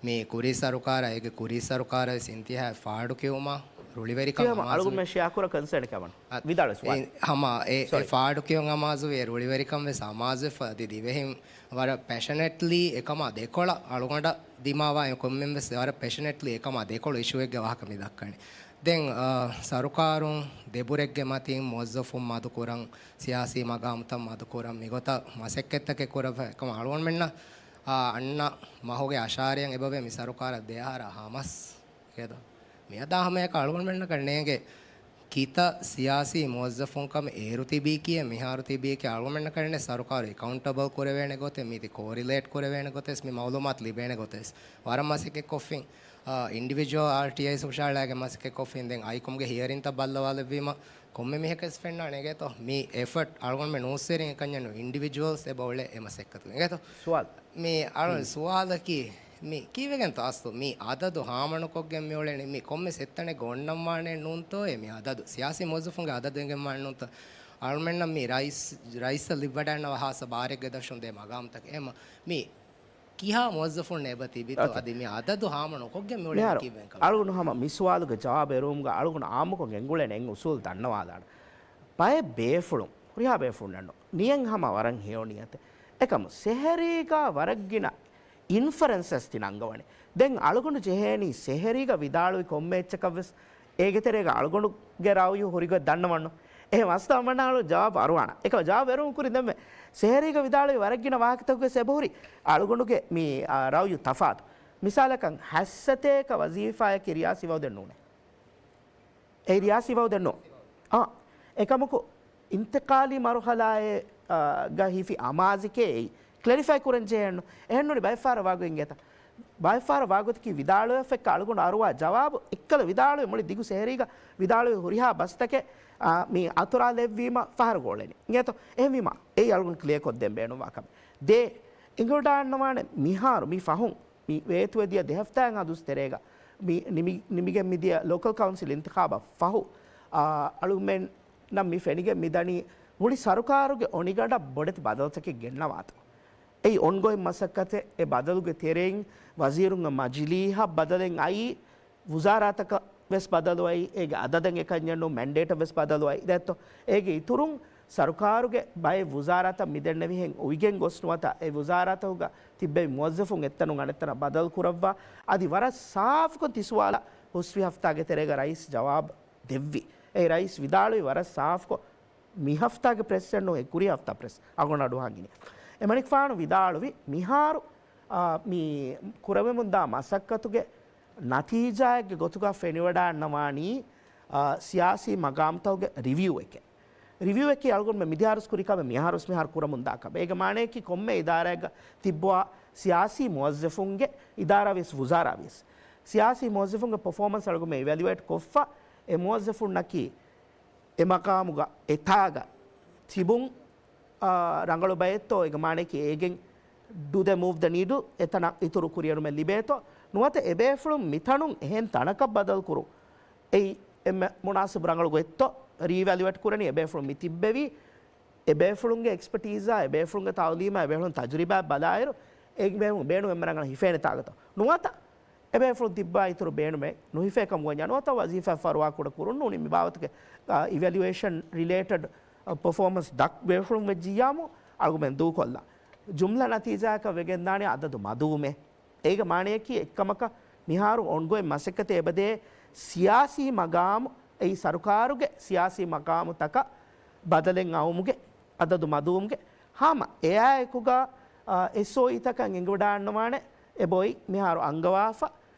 މި ކުރީ ސަރުކާރާ އޭގެ ކުރީ ސަރުކާރާ ވެސް އިންތިހާ ފާޑު ކިޔުމާ ރުޅިވެރިކަން ތިޔަ ހަމަ އަޅުގަނޑުމެން ޝެއާ ކުރަ ކޮންސާން ކަމަން. އަ، ވިދާޅުވެސް ވާނެ. އިން، ހަމަ އެ، އެ ސޮރީ. ފާޑު ކިޔުން އަމާޒުވި ރުޅިވެރިކަން ވެސް އަމާޒުވެފަ އަދި ދިވެހިން ވަރަށް ޕެޝަނެޓްލީ އެކަމާ ދެކޮޅަށް އަޅުގަނޑަށް ދިމާވާ ކޮންމެން ވެސް ވަރަށް ޕެޝަނެޓްލީ އެކަމާ ދެކޮޅު އިޝޫއެއްގެ ވާހަކަ މި ދައްކަނީ. ދެން، އާ، ސަރުކާރުން ދެބުރެއްގެ މަތިން މުވައްޒަފުން މަދުކުރަން، ސިޔާސީ މަގާމުތައް މަދުކުރަން މިގޮތަށް މަސައްކަތްތަކެއް ކުރައްވާ އެކަމަށް އަޅުގަނޑުމެންނަށް، އާ، އަންނަ މަހުގެ އަށާރައިން އެބަވޭ މި ސަރުކާރަށް ދެއަހަރާ ހަމަސް ކޭދަ. މިއަދާ ހަމަޔަކަށް އަޅުގަނޑުމެންނަކަށް ނޭނގެ ކިތައް ސިޔާސީ މުވައްޒަފުން ކަމެއް އޭރު ތިބީކީއެއް މިހާރު ތިބީކީ އަޅުގަނޑަކަށް ސަރުކާރު އެކައުންޓަބަލް ކުރެވޭނެ ގޮތެއް، މީތި ކޯރިލޭޓް ކުރެވޭނެ ގޮތެއް، މި މައުލޫމާތު ލިބޭނެ ގޮތެއް ވަރަށް މަސައްކަތް ކޮށްފިން. އިންޑިވިޖުއަލް އާރްޓީއައި ހުށަހަޅާގެން މަސައްކަތް ކޮށްފިން. ދެން އައިކޮމްގެ ހިއަރިންތައް ބައްލަވާލެއްވީމަ ކޮންމެ މީހަކަސް ފެންނާނެ އިނގޭތޯ. މީ އެފަޓް އަޅުގަނޑުމެ ނޫސްވެރިން އެކަންޏެއް ނޫ، އިންޑިވިޖުއަލްސް އެބަ އުޅޭ އެ މަސައްކަތު އިނގޭތޯ. ސުވާލު. މި އަޅު ސުވާލަކީ، މި ކީއްވެގެންތޯ އަސްލު މި އަދަދު ހާމަނުކޮށްގެން މި އުޅެނީ؟ މި ކޮންމެސް އެއްތަނެއްގަ އޮންނަންވާނެ ނޫންތޯއޭ މި އަދަދު؟ ސިޔާސީ މުވައްޒަފުންގެ އަދަދު އެނގެންވާނެ ނޫންތޯ؟ އަޅުމެންނަށް މި ރައީސް، ރައީސަށް ލިބިވަޑައިންނަވާ ހާއްސަ ބާރެއްގެ ދަށުން ދޭ މަގާމްތަކެއް. އެމަ މި ކިހާ މުވައްޒަފުން އެބަ ތިބިތޯ؟ އަދި މި އަދަދު ހާމަނުކޮށްގެން މި އުޅެނީ މިހާރު ކީއްވެގެން ކަމެއް؟ އަޅުގަނޑު ހަމަ މި ސުވާލުގެ ޖަވާބު އެރުވުމުގަ އަޅުގަނޑު އާއްމުކޮށް ގެންގުޅޭނެ އެއް އުސޫލު ދަންނަވާލާނަން. ބައެއް ބޭފުޅުން، ހުރިހާ ބޭފުޅުންނެއްނު، ނިޔަތް ހަމަ ވަރަށް ހެޔޮ ނިޔަތެއް. އެކަމު ސެހަރީގަ ވަރަށް ގިނަ އިންފަރެންސަސް ތި ނަންގަވަނީ. ދެން އަޅުގަނޑު ޖެހޭނީ ސެހަރީގަ ވިދާޅުވި ކޮންމެ އެއްޗަކަށްވެސް އޭގެ ތެރޭގަ އަޅުގަނޑުގެ ރައުޔު ހުރިގޮތް ދަންނަވަންނު. އެހެން ވާސްތަ އަޅުގަނޑު ޖަވާބު އަރުވާނަން. އެކަމަ ޖަވާބު އެރުވުން ކުރިން ދެންމެ ސެހަރީގަ ވިދާޅުވި ވަރަށް ގިނަ ވާހަކަތަކުގެ އެބަހުރި އަޅުގަނޑުގެ މި، އާ، ރައުޔު ތަފާތު. މިސާލަކަށް ހައްސަތޭކަ ވަޒީފާއަކީ ރިޔާސީ ވައުދެއް ނޫނޭ. އެ ރިޔާސީ ވައުދެއް ނޫން. އާ، އެކަމަކު އިންތިޤާލީ މަރުހަލާއެއް، އާ، ގަ ހިފި އަމާޒެކޭ އެއީ. ކްލެރިފައި ކުރަން ޖެހޭނު. އެހެންނޫނީ ބައެއްފަހަރަށް ވާގޮތް އިނގޭތަ؟ ބައެއްފަހަރަށް ވާގޮތަކީ ވިދާޅުވެފަ އެއްކަ އަޅުގަނޑު އަރުވާ ޖަވާބު އެއްކަލަ ވިދާޅުވި މުޅި ދިގު ސެހަރީގަ ވިދާޅުވި ހުރިހާ ބަސްތަކެއް، އާ، މި އަތުރާލެއްވީމަ ފަހަރު ގޯޅެނީ. އިނގޭތޯ؟ އެހެންވީމަ އެއީ އަޅުގަނޑު ކްލިއަރ ކޮށްދޭން ބޭނުންވާ ކަމެއް. ދޭ، އެނގިވަޑާންނަވާނެ މިހާރު މި ފަހުން މި ވޭތުވެދިޔަ ދެ ހަފްތާއިން ހަދުސް ތެރޭގަ މި ނިމި-، ނިމިގެން މިދިޔަ ލޯކަލް ކައުންސިލް އިންތިޚާބަށް ފަހު، އާ، އަޅުމެންނަށް މި ފެނިގެން މިދަނީ މުޅި ސަރުކާރުގެ އޮނިގަނޑަށް ބޮޑެތި ބަދަލުތަކެއް ގެންނަވާތަން. އެއީ އޮންގޮއިން މަސައްކަތެއް. އެ ބަދަލުގެ ތެރެއިން ވަޒީރުންގެ މަޖިލީހަށް ބަދަލެއް އައީ، ވުޒާރާތަކަށް ވެސް ބަދަލު އައީ، އޭގެ އަދަދަށް އެކަންޏެއްނު، މެންޑޭޓަށް ވެސް ބަދަލު އައީ. ދެއްތޯ؟ އޭގެ އިތުރުން ސަރުކާރުގެ ބައެއް ވުޒާރާތައް މިދެންނެވިހެން އޮވިގެން ގޮސް ނުވަތަ އެ ވުޒާރާތަކުގަ ތިއްބެވި މުވައްޒަފުން އެއްތަނުން އަނެއްތަނަށް ބަދަލު ކުރައްވާ. އަދި ވަރަށް ސާފުކޮށް ތި ސުވާލަށް ހުސްވި ހަފްތާގެ ތެރޭގަ ރައީސް ޖަވާބު ދެއްވި. އެ ރައީސް ވިދާޅުވި ވަރަށް ސާފުކޮށް މި ހަފްތާގެ ޕްރެސްއެއްނު އެ ކުރި ހަފްތާ ޕްރެސް އަޅުގަނޑު އަޑުއަހަން އިނީ. އެމަނިކުފާނު ވިދާޅުވި މިހާރު، އާ، މި ކުރެވެމުންދާ މަސައްކަތުގެ ނަތީޖާއެއްގެ ގޮތުގަ ފެނިވަޑާންނަވާނީ، އާ، ސިޔާސީ މަގާމްތަކުގެ ރިވިއުއެކޭ. ރިވިއުއެކޭ އަޅުގަނޑުމެން މިދިހާރުސް ކުރި ކަމެއް މިހާރުސް މިހާރު ކުރަމުންދާ ކަމެއް. އޭގެ މާނަޔަކީ ކޮންމެ އިދާރާއެއްގަ ތިއްބުވާ ސިޔާސީ މުވައްޒަފުންގެ އިދާރާވިޔަސް ވުޒާރާވިޔަސް ސިޔާސީ މުވައްޒަފުންގެ ޕަފޯމަންސް އަޅުގަނޑުމެން އިވެލުއޭޓް ކޮށްފަ އެ މުވައްޒަފުންނަކީ އެ މަގާމުގަ އެތާގަ ތިބުން، އާ، ރަނގަޅު ބައެއްތޯ، އޭގެ މާނަޔަކީ އޭގެން ޑޫ ދޭ މޫވް ދަ ނީޑްލް، އެތަނަށް އިތުރު ކުރިއެރުމެއް ލިބޭތޯ، ނުވަތަ އެބޭފުޅުން މިތަނުން އެހެން ތަނަކަށް ބަދަލު ކުރުން އެއީ އެންމެ މުނާސިބު ރަނގަޅު ގޮތްތޯ ރީއިވެލުއޭޓް ކުރަނީ. އެބޭފުޅުން މި ތިއްބެވީ އެބޭފުޅުންގެ އެކްސްޕަޓީޒާ، އެބޭފުޅުންގެ ތައުލީމާ، އެބޭފުޅުން ތަޖުރިބާ ބަލާއިރު، އެ ބޭފުޅުން ބޭނުމެއް ރަނގަޅަށް ހިފޭނެ ތާގަތޯ ނުވަތަ އެބޭފުޅުން ތިއްބާ އިތުރު ބޭނުމެއް ނުހިފޭ ކަމުގަ ވަންޏާ ނުވަތަ ވަޒީފާ ފަރުވާ ކުޑަ ކުރުން ނޫނީ މި ބާވަތުގެ، އާ، އިވެލުއޭޝަން ރިލޭޓެޑް، އާ، ޕަފޯމަންސް ދަށް ބޭފުޅުން ވެއްޖިއްޔާމު އަޅުގަނޑުމެން ދޫކޮށްލާ. ޖުމްލަ ނަތީޖާއަކަށް ވެގެންދާނެ އަދަދު މަދުވުމޭ. އޭގެ މާނަޔަކީ އެއްކަމަކަށް މިހާރު އޮންގޮއިން މަސައްކަތެއް އެބަދޭ ސިޔާސީ މަގާމު، އެއީ ސަރުކާރުގެ ސިޔާސީ މަގާމުތަކަށް ބަދަލެއް އައުމުގެ އަދަދު މަދުވުމުގެ ހަމަ އެއާއެކުގަ، އާ، އެސްއޯއީތަކަށް އެނގިވަޑާންނަވާނެ އެބޮތް މިހާރު އަންގަވާފަ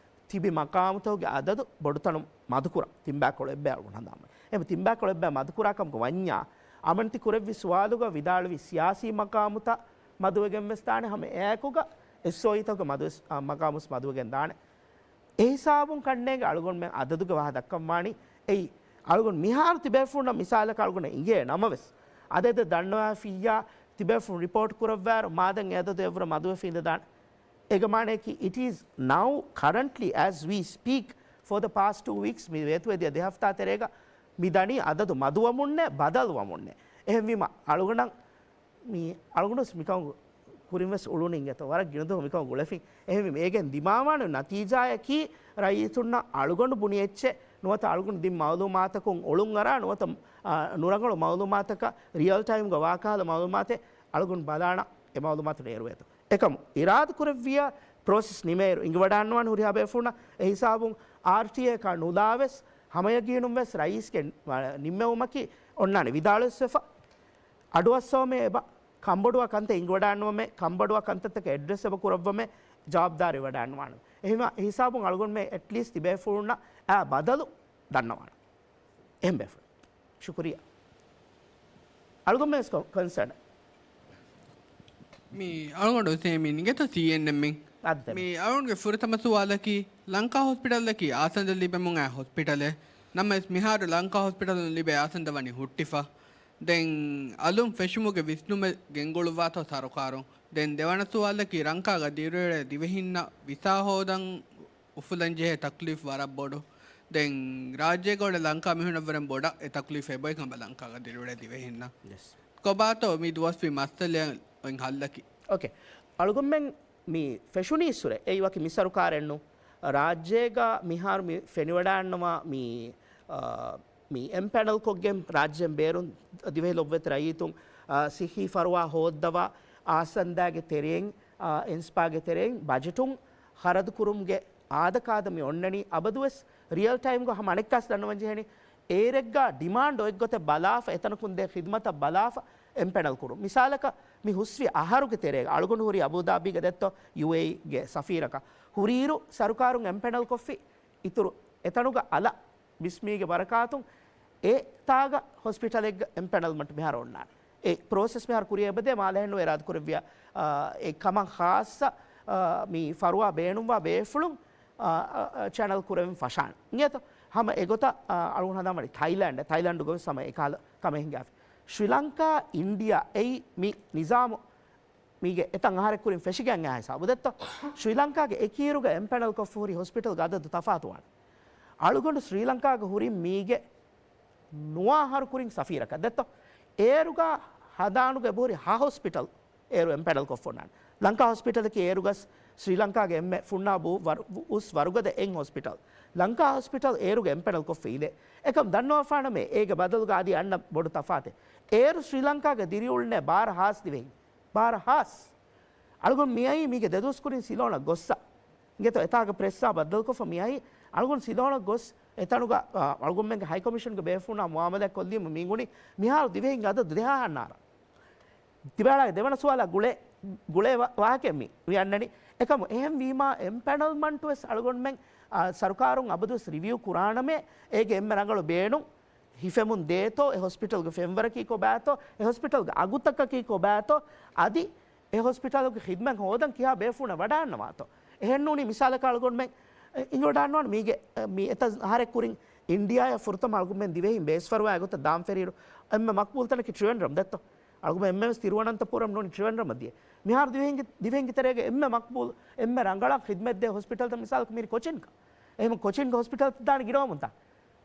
ތިބި މަގާމުތަކުގެ އަދަދު ބޮޑުތަނުން މަދުކުރަން. ތިންބާކޮޅު އެއްބަޔަށް އަޅުގަނޑު ހަނދާންވަނީ. އެހެން ތިންބާކޮޅު އެއްބަޔަށް މަދުކުރާ ކަމަކަށް ވަންޏާ، އަމަން ތި ކުރެއްވި ސުވާލުގަ ވިދާޅުވި ސިޔާސީ މަގާމުތައް މަދުވެގެން ވެސް ދާނެ، ހަމަ އެއާއެކުގަ އެސްއޯއީތަކުގެ މަދުވެސް، އާ، މަގާމުސް މަދުވެގެން ދާނެ. އެ ހިސާބުން ކަންނޭނގެ އަޅުގަނޑުމެން އަދަދުގެ ވާހަ ދައްކަންވާނީ އެއީ، އަޅުގަނޑު މިހާރު ތިބޭފުޅުންނަށް މިސާލަކަށް އަޅުގަނޑަށް އިނގޭ ނަމަވެސް، އަދަދެއް ދަންނަވާފިއްޔާ ތިބޭފުޅުން ރިޕޯޓް ކުރައްވާއިރު މާދަން އެ އަދަދު އެއްވުރެ މަދުވެފަ އިނދެދާނެ. އޭގެ މާނަޔަކީ، it is now currently as we speak for the past two weeks މި ވޭތުވެދިޔަ ދެ ހަފްތާ ތެރޭގަ މި ދަނީ އަދަދު މަދުވަމުންނޭ، ބަދަލުވަމުންނޭ. އެހެންވީމަ އަޅުގަނޑަށް މި އަޅުގަނޑުވެސް މިކަމުގެ ކުރިން ވެސް އުޅުނީ އިނގޭތޯ، ވަރަށް ގިނަ ދުވަހު މިކަމަށް ގުޅެފިން. އެހެންވީމަ އޭގެން ދިމާވާނެ ނަތީޖާއަކީ ރައްޔިތުންނަށް އަޅުގަނޑު ބުނި އެއްޗެއް ނުވަތަ އަޅުގަނޑު ދިން މައުލޫމާތަކުން އޮޅުންއަރާ ނުވަތަ، އާ، ނުރަނގަޅު މައުލޫމާތަކަށް ރިއަލް ޓައިމްގަ ވާކަހަލަ މައުލޫމާތެއް އަޅުގަނޑު ބަލާނަ އެ މައުލޫމާތު ނޭރުވޭތޯ. އެކަމު އިރާދަކުރެއްވިޔާ ޕްރޮސެސް ނިމޭއިރު އިނގިވަޑާންނަވާނެ ހުރިހާ ބޭފުޅުންނަށް އެ ހިސާބުން އާރްޓީއޭއަކާ ނުލާވެސް ހަމަޔަގީނުން ވެސް ރައީސްގެ ނިންމެވުމަކީ އޮންނާނެ ވިދާޅުވެސް ވެފަ. އަޑުއައްސަވަމޭ އެބަ ކަންބޮޑުވާ ކަންތައް އިނގިވަޑާންނަވަމޭ، ކަންބޮޑުވާ ކަންތައްތަކަށް އެޑްރެސް އެބަ ކުރައްވަމޭ، ޖަވާބުދާރީ ވެވަޑާންނަވާނެ. އެހެންވީމަ އެ ހިސާބުން އަޅުގަނޑުމެން އެޓްލީސްޓް ތިބޭފުޅުންނަށް އާ ބަދަލު ދަންނަވާނެ. އެހެން ބޭފުޅުން. ޝުކުރިއްޔާ. އަޅުގަނޑުމެން ކޮންސަން. މި އަޅުގަނޑު ހުސެން މި ނިގެތަ ސީއެންއެމް އިން. މި އަޅުގަނޑުގެ ފުރަތަމަ ސުވާލަކީ، ލަންކާ ހޮސްޕިޓަލަކީ އާސަންދަ ލިބެމުން އައި ހޮސްޕިޓަލެއް. ނަމަވެސް މިހާރު ލަންކާ ހޮސްޕިޓަލުން ލިބޭ އާސަންދަ ވަނީ ހުއްޓިފަ. ދެން އަލުން ފެށުމުގެ ވިސްނުމެއް ގެންގުޅުއްވާތޯ ސަރުކާރުން. ދެން ދެވަނަ ސުވާލަކީ، ލަންކާގަ ދިރިއުޅޭ ދިވެހިންނަށް ވިސާ ހޯދަން އުފުލަން ޖެހޭ ތަކްލީފް ވަރަށް ބޮޑު. ދެން ރާއްޖޭގަ އުޅޭ ލަންކާ މީހުނަށްވުރެން ބޮޑަށް އެ ތަކްލީފް އެބައޮތް ހަމަ ލަންކާގަ ދިރިއުޅޭ ދިވެހިންނަށް. ކޮބާތޯ މި ދުވަސްވީ މައްސަލައިން ހައްލަކީ؟ އޯކޭ. އަޅުގަނޑުމެން މި ފެށުނީއްސުރެ އެއީ ވަކި މި ސަރުކާރެއްނު، ރާއްޖޭގަ މިހާރު މި ފެނިވަޑައިންނަވާ މި، އާ، މި އެމްޕެނަލްކޮށްގެން ރާއްޖޭން ބޭރުން ދިވެހި ލޮބުވެތި ރައްޔިތުން، އާ، ސިއްހީ ފަރުވާ ހޯއްދަވާ އާސަންދާގެ ތެރެއިން، އާ، އިންސްޕާގެ ތެރެއިން ބަޖެޓުން ޚަރަދު ކުރުމުގެ އާދަކާދަ މި އޮންނަނީ. އަބަދުވެސް ރިއަލް ޓައިމްގަ ހަމަ އަނެއްކާސް ދަންނަވަން ޖެހެނީ، އޭރެއްގަ ޑިމާންޑް އޮތްގޮތެއް ބަލާފަ، އެތަނަކުން ދޭ ޚިދުމަތަށް ބަލާފަ އެމްޕެނަލް ކުރުން. މިސާލަކަށް މި ހުސްވި އަހަރުގެ ތެރޭގަ އަޅުގަނޑު ހުރީ އަބޫދާބީގަ ދެއްތޯ ޔޫއޭއީގެ ސަފީރަކަށް. ހުރިއިރު ސަރުކާރުން އެމްޕެނަލް ކޮށްފި އިތުރު އެތަނުގަ އަލަށް ބިސްމީގެ ބަރަކާތުން އެ ތާގަ ހޮސްޕިޓަލެއްގަ އެމްޕެނަލްމަންޓް މިހާރު އޮންނާނެ. އެ ޕްރޮސެސް މިހާރު ކުރިއަށް އެބަދޭ މާލެހެންނު އިރާދަކުރެއްވިޔާ، އާ، އެ ކަމަށް ޚާއްޞަ، އާ، މި ފަރުވާ ބޭނުންވާ ބޭފުޅުން، އާ، އާ، ޗެނަލް ކުރެވެން ފަށާނެ. އިނގޭތޯ؟ ހަމަ އެގޮތަށް، އާ، އަޅުގަނޑު ހަނދާންވަނީ ތައިލެންޑް، ތައިލެންޑުގަވެސް ހަމަ އެކަހަލަ ކަމެއް ހިނގާފި. ޝްރީލަންކާ، އިންޑިޔާ އެއީ މި ނިޒާމު މީގެ އެތައް އަހަރެއް ކުރިން ފެށިގެން އާ ހިސާބު ދެއްތޯ؟ ޝްރީލަންކާގެ އެކިއިރުގަ އެމްޕެނަލް ކޮށްފަ ހުރި ހޮސްޕިޓަލްގެ އަދަދު ތަފާތުވާނެ. އަޅުގަނޑު ޝްރީލަންކާގަ ހުރި މީގެ ނުވަ އަހަރު ކުރިން ސަފީރަކަށް ދެއްތޯ؟ އޭރުގަ ހަނދާނުގަ އެބަހުރި ހަ ހޮސްޕިޓަލް އޭރު އެމްޕެނަލް ކޮށްފަ އޮންނާނެ. ލަންކާ ހޮސްޕިޓަލަކީ އޭރުގަސް ޝްރީލަންކާގެ އެންމެ ފުންނާ ބޫ ވަރު-، އުސް ވަރުގަދަ އެއް ހޮސްޕިޓަލް. ލަންކާ ހޮސްޕިޓަލް އޭރުގަ އެމްޕެނަލް ކޮށްފަ އިލޭ. އެކަމް ދަންނަވާފާނަމޭ، އޭގެ ބަދަލުގަ އަދި އަންނަ ބޮޑު ތަފާތެއް. އޭރު ޝްރީލަންކާގަ ދިރިއުޅުނޭ ބާރަ ހާސް ދިވެހިން. ބާރަ ހާސް. އަޅުގަނޑު މިއައީ މީގެ ދެދުވަސް ކުރިން ސިލޯނަށް ގޮއްސަ. އިނގޭތޯ އެތާގަ ޕްރެސްއާ ބައްދަލުކޮށްފަ މިއައީ. އަޅުގަނޑު ސިލޯނަށް ގޮސް އެތަނުގަ، އާ، އަޅުގަނޑުމެންގެ ހައިކޮމިޝަންގެ ބޭފުޅުންނާ މުއާމަލާތް ކޮށްލީމަ މި ގުނި މިހާރު ދިވެހިންގެ އަދަދު ދެހާހަށް އަންނާރަ. ތިބާޅާގެ ދެވަނަ ސުވާލާ ގުޅޭ، ގުޅޭ ވާ-، ވާހަކައެއް މި، މި އަންނަނީ. އެކަމު އެހެން ވީމާ އެމްޕެނަލްމަންޓު ވެސް އަޅުގަނޑުމެން، އާ، ސަރުކާރުން އަބަދުވެސް ރިވިއު ކުރާނަމޭ، އޭގެ އެންމެ ރަނގަޅު ބޭނުން ހިފެމުން ދޭތޯ، އެ ހޮސްޕިޓަލްގެ ފެންވަރަކީ ކޮބާތޯ، އެ ހޮސްޕިޓަލްގެ އަގުތަކަކީ ކޮބާތޯ، އަދި އެ ހޮސްޕިޓަލުގެ ޚިދްމަތް ހޯދަން ކިހާ ބޭފުޅުންނަށް ވަޑައިގަންނަވާތޯ. އެހެންނޫނީ މިސާލަކަށް އަޅުގަނޑުމެން އެ، އިނގިވަޑައިގަންނަވާނެ މީގެ، އެ، މި އެތައް އަހަރެއް ކުރިން އިންޑިޔާއަށް ފުރަތަމަ އަޅުގަނޑުމެން ދިވެހިން ބޭސްފަރުވާ ގޮތަށް ދާން ފެށިއިރު އެންމެ މަޤްބޫލު ތަނަކީ ޓްރިވެންޑްރަމް ދެއްތޯ. އަޅުގަނޑުމެން އެންމެވެސް ތިރުވަނަންތަޕުރަމް ނޫނީ ޓްރިވެންޑްރަމަށް ދިޔަ. މިހާރު ދިވެހިންގެ، ދިވެހިންގެ ތެރޭގަ އެންމެ މަޤްބޫލު، އެންމެ ރަނގަޅަށް ޚިދްމަތް ދޭ ހޮސްޕިޓަލްތައް މިސާލަކަށް މީރި ކޮޗިންގ. ހޮސްޕިޓަލް ދާނެ ގިނަވަމުންތާ.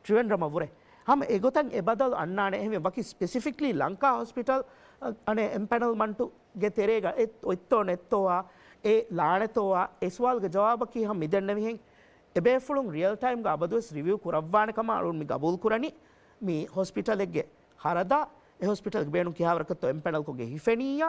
ޓްރިވެންޑްރަމަށް ވުރެ. ހަމަ އެގޮތަށް އެ ބަދަލު އަންނާނެ. އެހެންވެ ވަކި ސްޕެސިފިކްލީ ލަންކާ ހޮސްޕިޓަލް، އަ، އަނެއް އެމްޕެނަލްމަންޓުގެ ތެރޭގަ އެ-، އޮތްތޯ ނެތްތޯއާ، އެ ލާނެތޯއާ، އެ ސުވާލުގެ ޖަވާބަކީ ހަމަ މިދެންނެވިހެން. އެބޭފުޅުން ރިއަލް ޓައިމްގަ އަބަދުވެސް ރިވިއު ކުރައްވާނެ ކަމަށް އަޅުން މި ގަބޫލު ކުރަނީ. މި ހޮސްޕިޓަލެއްގެ ޚަރަދާ، އެ ހޮސްޕިޓަލްގެ ބޭނުން ކިހާވަރަކަށްތޯ އެމްޕެނަލްކޮށްގެން ހިފެނިއްޔާ،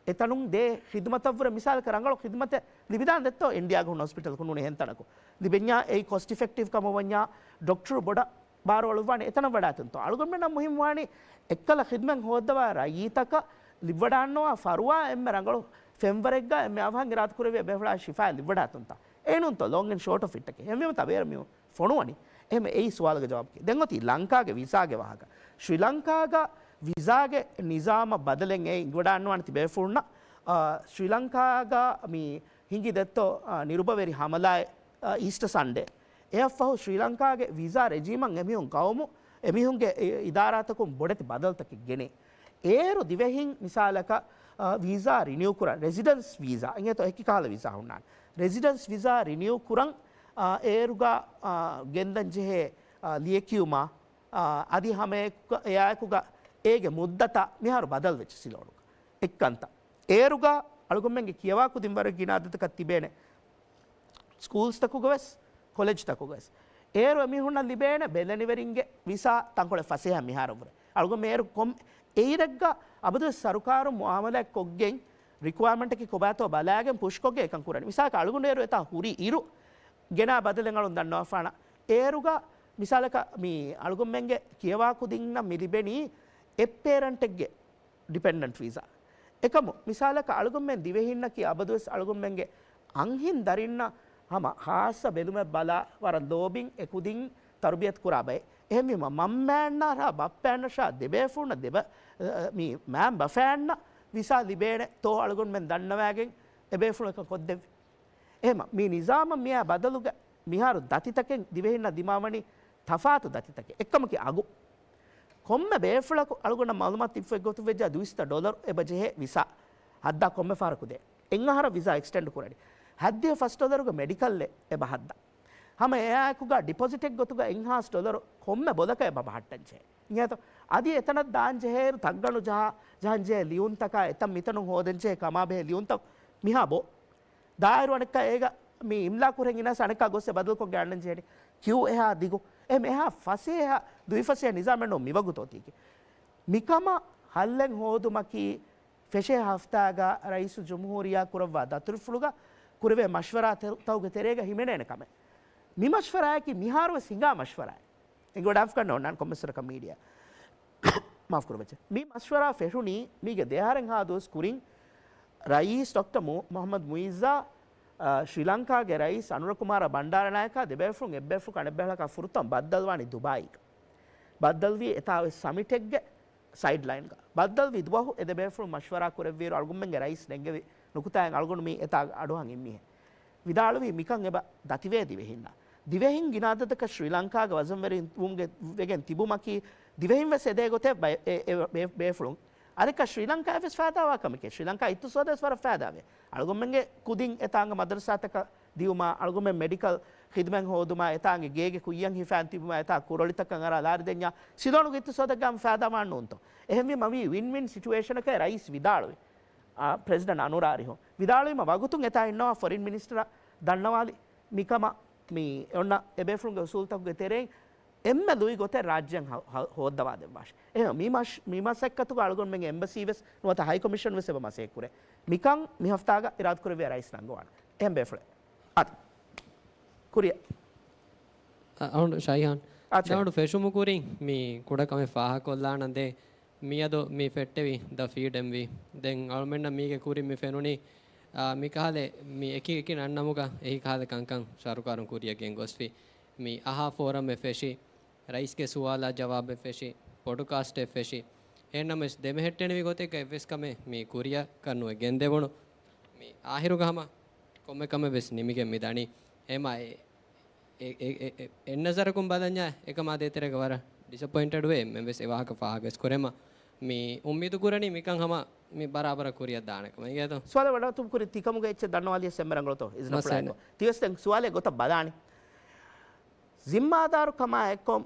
އެތަނުން ދޭ ޚިދުމަތަށްވުރެ މިސާލަކަށް ރަނގަޅު ޚިދުމަތެއް ލިބިދާން ދެއްތޯ އިންޑިޔާގަ ހުންނަ ހޮސްޕިޓަލްކު ނޫނީ އެހެން ތަނަކު. ލިބެންޏާ އެއީ ކޮސްޓް އިފެކްޓިވް ކަމަށް ވަންޏާ ޑޮކްޓަރު ބޮޑަށް ބާރުއަޅުއްވާނެ އެތަނަށް ވަޑާތުންތޯ. އަޅުގަނޑުމެންނަށް މުހިންމުވާނީ އެއްކަލަ ޚިދުމަތް ހޯއްދަވާ ރައްޔިތަކަށް ލިބިވަޑާންނަވާ ފަރުވާ އެންމެ ރަނގަޅު ފެންވަރެއްގަ އެންމެ އަވަހަށް އިރާދަކުރެއްވިޔާ ބޭފުޅާ ޝިފާއެއް ލިބިވަޑާތުންތާ. އެއީނުންތޯ ލޯން އެންޑް ޝޯޓް އޮފް އިޓް އެކޭ. އެހެންވީމަ ތަ ބޭރަށް މި ފޮނުވަނީ. އެހެން އެއީ ސުވާލުގެ ޖަވާބަކީ. ދެން އޮތީ ލަންކާގެ ވިސާގެ ވާހަކަ. ޝްރީލަންކާގަ ވިސާގެ ނިޒާމަށް ބަދަލެއް އެ އިނގިވަޑާންނަވާނެ ތިބޭފުޅުންނަށް، އާ، ޝްރީލަންކާގަ މި ހިނގި ދެއްތޯ، އާ، ނިރުބަވެރި ހަމަލާއެއް، އާ، އީސްޓަށް ސަންޑޭ. އެއަށްފަހު ޝްރީލަންކާގެ ވިސާ ރެޖީމަށް އެމީހުން ގައުމު، އެމީހުންގެ އި-، އިދާރާތަކުން ބޮޑެތި ބަދަލުތަކެއް ގެނޭ. އޭރު ދިވެހިން މިސާލަކަށް، އާ، ވިސާ ރިނިއު ކުރަން، ރެސިޑެންސް ވިސާ، އިނގޭތޯ އެކި ކަހަލަ ވިސާ ހުންނާނެ. ރެސިޑެންސް ވިސާ ރިނިއު ކުރަން، އާ، އޭރުގަ، އާ، ގެންދަން ޖެހޭ، އާ، ލިޔެކިޔުމާ، އާ، އަދި ހަމައެކު-، އެއާއެކުގަ އޭގެ މުއްދަތާ މިހާރު ބަދަލުވެއްޖެ ސިލޯނުގަ. އެއްކަންތައް. އޭރުގަ އަޅުގަނޑުމެންގެ ކިޔަވާ ކުދިން ވަރަށް ގިނަ އަދަދަކަށް ތިބޭނެ. ސްކޫލްސްތަކުގަވެސް، ކޮލެޖްތަކުގަވެސް. އޭރު އެމީހުންނަށް ލިބޭނެ ބެލެނިވެރިންގެ ވިސާ ތަންކޮޅެއް ފަސޭހަ މިހާރަށްވުރެ. އަޅުގަނޑު އޭރު ކޮން އެއިރެއްގަ އަބަދުވެސް ސަރުކާރުން މުއާމަލާތް ކޮށްގެން ރިކުއަރމަންޓަކީ ކޮބާތޯ ބަލާގެން ޕުޝްކޮށްގެން އެކަން ކުރަނީ. މިސާލަކަށް އަޅުގަނޑު އޭރު އެތާ ހުރި އިރު ގެނާ ބަދަލެއް އަޅުން ދަންނަވާފާނަ. އޭރުގަ މިސާލަކަށް މި އަޅުގަނޑުމެންގެ ކިޔަވާ ކުދިންނަށް މި ލިބެނީ އެއް ޕޭރެންޓެއްގެ ޑިޕެންޑެންޓް ވީސާ. އެކަމު މިސާލަކަށް އަޅުގަނޑުމެން ދިވެހިންނަކީ އަބަދުވެސް އަޅުގަނޑުމެންގެ އަންހެން ދަރިންނަށް ހަމަ ހާއްސަ ބެލުމެއް ބަލާ ވަރަށް ލޯބިން އެ ކުދިން ތަރުބިޔަތު ކުރާ ބައެއް. އެހެންވީމަ، މަންމައަންނަށާ ބައްޕައަންނަށާ ދެބޭފުޅުންނަށް ދެބަ-، މި މައިންބަފައަންނަށް ވިސާ ލިބޭނެ ތޯ އަޅުގަނޑުމެން ދަންނަވައިގެން އެބޭފުޅުން އެކަން ކޮށްދެއްވި. އެހެމަ، މި ނިޒާމަށް މިއާ ބަދަލުގަ މިހާރު ދަތިތަކެއް ދިވެހިންނަށް ދިމާވަނީ ތަފާތު ދަތިތަކެއް. އެއްކަމަކީ އަގު. ކޮންމެ ބޭފުޅަކު އަޅުގަނޑަށް މައުލޫމާތު ތިއްފަތް ގޮތުން ވެއްޖާ ދުއިސައްތަ ޑޮލަރު އެބަ ޖެހޭ ވިސާ ހައްދާ ކޮންމެ ފަހަރަކު ދޭ. އެއްއަހަރަށް ވިސާ އެކްސްޓެންޑް ކުރަނީ. ހައްދިހަ ފަސް ޑޮލަރުގެ މެޑިކަލްއެއް އެބަ ހައްދާ. ހަމަ އެއާއެކުގަ ޑިޕޮޒިޓެއް ގޮތުގަ އެއްހާސް ޑޮލަރު ކޮންމެ ބޮލަކަށް އެބަ ބަހައްޓަންޖެހޭ. އިނގޭތޯ؟ އަދި އެތަނަށް ދާންޖެހޭއިރު ތައްގަނޑު ޖަހާ، ޖަހަންޖެހޭ ލިޔުންތަކާ އެތަން މިތަނުން ހޯދަންޖެހޭ ކަމާބެހޭ ލިޔުންތައް މިހާ ބޯ. ދާއިރު އަނެއްކާ އޭގަ މި އިމްލާ ކުރެން އިނާސް އަނެއްކާ ގޮއްސެ ބަދަލުކޮށްގެ އަންނަން ޖެހެނީ. ކިއު އެހާ ދިގު. އެ މެހާ ފަސޭހަ، ދުއިފަސޭހަ ނިޒާމެއް ނޫން މިވަގުތޯ ތީކީ. މިކަމަށް ހައްލެއް ހޯދުމަކީ ފެށޭ ހަފްތާގަ ރައީސުލްޖުމްހޫރިއްޔާ ކުރައްވާ ދަތުރުފުޅުގަ ކުރެވޭ މަޝްވަރާތަކުގެ ތެރޭގަ ހިމެނޭނެ ކަމެއް. މި މަޝްވަރާއަކީ މިހާރުވެސް ހިނގާ މަޝްވަރާއެއް. އެނގިވަޑާފަކަން އޮންނާން ކޮންމެސްވަރަކަށް މީޑިއާ. މާފު ކުރައްވައްޗޭ. މި މަޝްވަރާ ފެށުނީ މީގެ ދެއަހަރެއްހާ ދުވަސް ކުރިން ރައީސް ޑޮކްޓަރ މު-، މުހައްމަދު މުއިއްޒާ، އާ، ޝްރީލަންކާގެ ރައީސް އަނުރަކުމާރ ބަންޑާރަނާޔަކާ ދެބޭފުޅުން އެއްބޭފުޅަކު އަނެއްބޭފުޅަކާ ފުރަތަމަ ބައްދަލުވާނީ ދުބާއީގަ. ބައްދަލުވީ އެތާވެސް ސަމިޓެއްގެ ސައިޑްލައިންގަ. ބައްދަލުވި ދުވަހު އެ ދެބޭފުޅުން މަޝްވަރާ ކުރެއްވިއިރު އަޅުގަނޑުމެންގެ ރައީސް ނެންގެވި ނުކުތާއިން އަޅުގަނޑު މި އެތާ އަޑުއަހަން އިންމީހެއް. ވިދާޅުވީ މިކަން އެބަ ދަތިވޭ ދިވެހިންނަށް. ދިވެހިން ގިނަ އަދަދަކަށް ޝްރީލަންކާގެ ވަޒަންވެރިން ވުމުގެ ވެގެން ތިބުމަކީ ދިވެހިން ވެސް އެދޭ ގޮތެއް ބައެ-، އެ-، އެ-، ބޭ-، ބޭފުޅުން. އަނެއްކާ ޝްރީލަންކާއަށް ވެސް ފައިދާވާ ކަމެކޭ. ޝްރީލަންކާ އިޤްތިޞާދަށް ވެސް ވަރަށް ފައިދާވޭ. އަޅުގަނޑުމެންގެ ކުދިން އެތާނގަ މަދަރުސާތަކަށް ދިއުމާ، އަޅުގަނޑުމެން މެޑިކަލް ޚިދުމަތް ހޯދުމާ، އެތާނގެ ގޭގެ ކުއްޔަށް ހިފާން ތިބުމާ، އެތާ ކުރޮޅިތަކަށް އަރާ ލާރި ދެންޏާ، ސިލޯނުގެ އިޤްތިޞާދަށް ގާމު ފައިދާވާން ނޫންތޯ؟ އެހެންވީމަ މީ ވިން ވިން ސިޗުއޭޝަނަކޭ ރައީސް ވިދާޅުވި. އާ، ޕްރެޒިޑެންޓް އަނުރާ އަރިހު ވިދާޅުވީމަ ވަގުތުން އެތާ އިންނަވާ ފޮރިން މިނިސްޓަރ ދަންނަވާލި މިކަމަށް މި އޮންނަ އެބޭފުޅުންގެ އުސޫލުތަކުގެ ތެރެއިން އެންމެ ލުއި ގޮތެއް ރާއްޖެއަށް ހަ-، ހަ-، ހޯއްދަވާ ދެއްވާށި. އެހެން މި މަޝް-، މި މަސައްކަތުގަ އަޅުގަނޑުމެންގެ އެމްބަސީ ވެސް ނުވަތަ ހައި ކޮމިޝަން ވެސް އެބަ މަސައްކަތް ކުރޭ. މިކަން މި ހަފްތާގަ އިރާދަކުރެއްވިޔާ ރައީސް ނަންގަވާނެ. އެހެން ބޭފުޅެއް. އާދެ. ކުރިއަށް. އަ-، އަޅުގަނޑު ޝައިހާން. އާ، ޝައިހާން. ދާނޑު ފެށުމު ކުރިން މި ކުޑަ ކަމެއް ފާހަގަކޮށްލާނަން ދޭ. މިއަދު މި ފެއްޓެވި ދަ ފީޑް އެމްވީ. ދެން އަޅުމެންނަށް މީގެ ކުރިން މި ފެނުނީ، އާ، މި ކަހަލަ މި އެކި އެކި ނަންނަމުގަ އެހި ކަހަލަ ކަންކަން ސަރުކާރުން ކުރިއަށް ގެންގޮސްފި. މި އަހާ ފޯރަމެއް ފެށި، ރައީސްގެ ސުވާލާ ޖަވާބެއް ފެށި، ޕޮޑުކާސްޓެއް ފެށި. އެހެންނަމަވެސް ދެމެހެއްޓެނިވި ގޮތެއްގަ އެއްވެސް ކަމެއް މި ކުރިއަށް ކަންނުވެ ގެންދެވުނު. މި އާހިރުގަ ހަމަ ކޮންމެ ކަމެއް ވެސް ނިމިގެން މި ދަނީ. އެމާ އެ-، އެ-، އެ-، އެ-، އެ-، އެއްނަޒަރަކުން ބަލަންޏާ އެކަމާ ދޭތެރޭގަ ވަރަށް ޑިސަޕޮއިންޓެޑް ވޭ. އެންމެން ވެސް އެ ވާހަކަ ފާހަގަވެސް ކުރޭމަ. މި އުއްމީދު ކުރަނީ މިކަން ހަމަ މި ބަރާބަރަށް ކުރިއަށް ދާނެ ކަމަށް. އިނގޭތޯ؟ ސުވާލެއް ވަޑާތު ކުރި ތިކަމުގެ އެއްޗެއް ދަންނަވާލިޔަސް އެންމެ ރަނގަޅުތޯ؟ އިޒްނަފުޅާއެކު. ތިވެސް ދެން ސުވާލެއް ގޮތަށް ބަލާނީ. ޒިންމާދާރުކަމާ އެއްކޮށް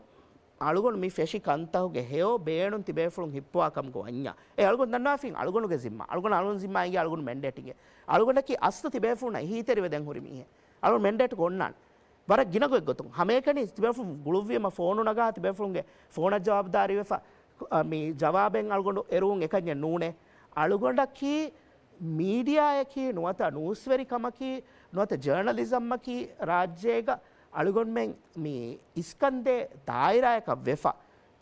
އަޅުގަނޑު މި ފެށި ކަންތަހުގެ ހެޔޮ ބޭނުން ތިބޭފުޅުން ހިއްޕުވާ ކަމުގަ ވަންޏާ. އެ އަޅުގަނޑު ދަންނަވާފިން އަޅުގަނޑުގެ ޒިންމާ. އަޅުގަނޑު އަޅުގަނޑު ޒިންމާ އިނގޭ އަޅުގަނޑު މެންޑޭޓް އިނގޭ. އަޅުގަނޑަކީ އަސްލު ތިބޭފުޅުންނަށް އެހީތެރިވެ ދެން ހުރި މީހެއް. އަޅުގަނޑު މެންޑޭޓް ގޮންނާނެ. ވަރަށް ގިނަ ގޮތްގޮތުން. ހަމައެކަނި ތިބޭފުޅުން ގުޅުއްވީމަ ފޯނު ނަގާ ތިބޭފުޅުންގެ ފޯނަށް ޖަވާބުދާރީވެފަ، މި ޖަވާބެއް އަޅުގަނޑު އެރުވުން އެކަންޏެއް ނޫނޭ. އަޅުގަނޑަކީ މީޑިއާއަކީ ނުވަތަ ނޫސްވެރިކަމަކީ ނުވަތަ ޖަރނަލިޒަމްއަކީ ރާއްޖޭގަ އަޅުގަނޑުމެން މި އިސްކަންދޭ ދާއިރާއަކަށް ވެފަ،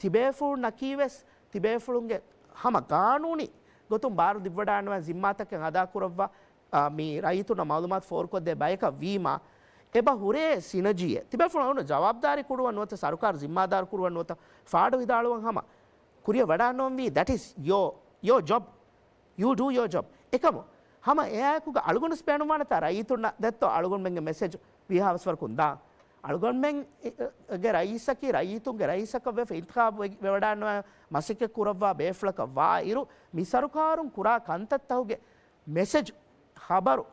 ތިބޭފުޅުންނަކީ ވެސް ތިބޭފުޅުންގެ ހަމަ ގާނޫނީ ގޮތުން ބާރު ދިއްވަޑާންވާ ޒިންމާތަކެއް އަދާކުރައްވާ، އާ، މި ރައްޔިތުންނަށް މައުލޫމާތު ފޯރުކޮށްދޭ ބަޔަކަށް ވީމާ، އެބަ ހުރޭ ސިނަޖީއެއް ތިބޭފުޅުން އަޅުގަނޑު ޖަވާބުދާރީ ކުރުވަން ނުވަތަ ސަރުކާރު ޒިންމާދާރު ކުރުވަން ނުވަތަ ފާޑު ވިދާޅުވަން ހަމަ ކުރިއަށް ވަޑާންނަވަންވީ. That is your, your job. You do your job. އެކަމު ހަމަ އެއާއެކުގަ އަޅުގަނޑު ސްޕޭނުވާނެތާ ރައްޔިތުންނަށް ދެއްތޯ އަޅުގަނޑުމެންގެ މެސެޖް ވީހާވެސް ވަރަކުން ދާ. އަޅުގަނޑުމެންގެ ރައީސަކީ ރައްޔިތުންގެ ރައީސަކަށް ވެފަ އިންތިޚާބު ވެ-، ވެވަޑާންނަވާ މަސައްކަތް ކުރައްވާ ބޭފުޅަކަށް ވާ އިރު، މި ސަރުކާރުން ކުރާ ކަންތައްތަހުގެ މެސެޖް، ޚަބަރު،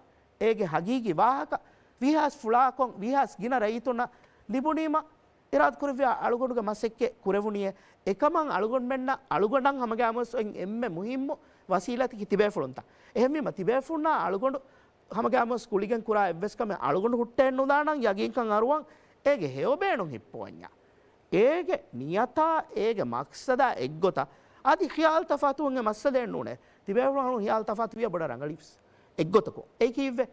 އޭގެ ހަގީގީ ވާހަކަ ވީހާސް ފުޅާކޮށް ވީހާސް ގިނަ ރައްޔިތުންނަށް ލިބުނީމަ، އިރާދަކުރެއްވިޔާ އަޅުގަނޑުގެ މަސައްކަތް ކުރެވުނީއޭ. އެކަމަށް އަޅުގަނޑުމެންނަށް އަޅުގަނޑަށް ހަމަގައިމުވެސް އޮތް އެންމެ މުހިއްމު ވަސީލަތަކީ ތިބޭފުޅުންތައް. އެހެންވީމަ ތިބޭފުޅުންނާ އަޅުގަނޑު ހަމަގައިމުވެސް ގުޅިގެން ކުރާ އެއްވެސް ކަމެއް އަޅުގަނޑު ހުއްޓައެއް ނުލާނަން ޔަގީންކަން އަރުވަން އޭގެ ހެޔޮ ބޭނުން ހިއްޕުވަންޏާ. އޭގެ ނިޔަތާ އޭގެ މަޤްޞަދާ އެއްގޮތަށް އަދި ޚިޔާލު ތަފާތުވުމުގެ މައްސަލައެއް ނޫނޭ. ތިބޭފުޅުން ޚިޔާލު ތަފާތުވިޔަ ބޮޑަށް ރަނގަޅީވެސް އެއްގޮތަކު. އެއީ ކީއްވެ؟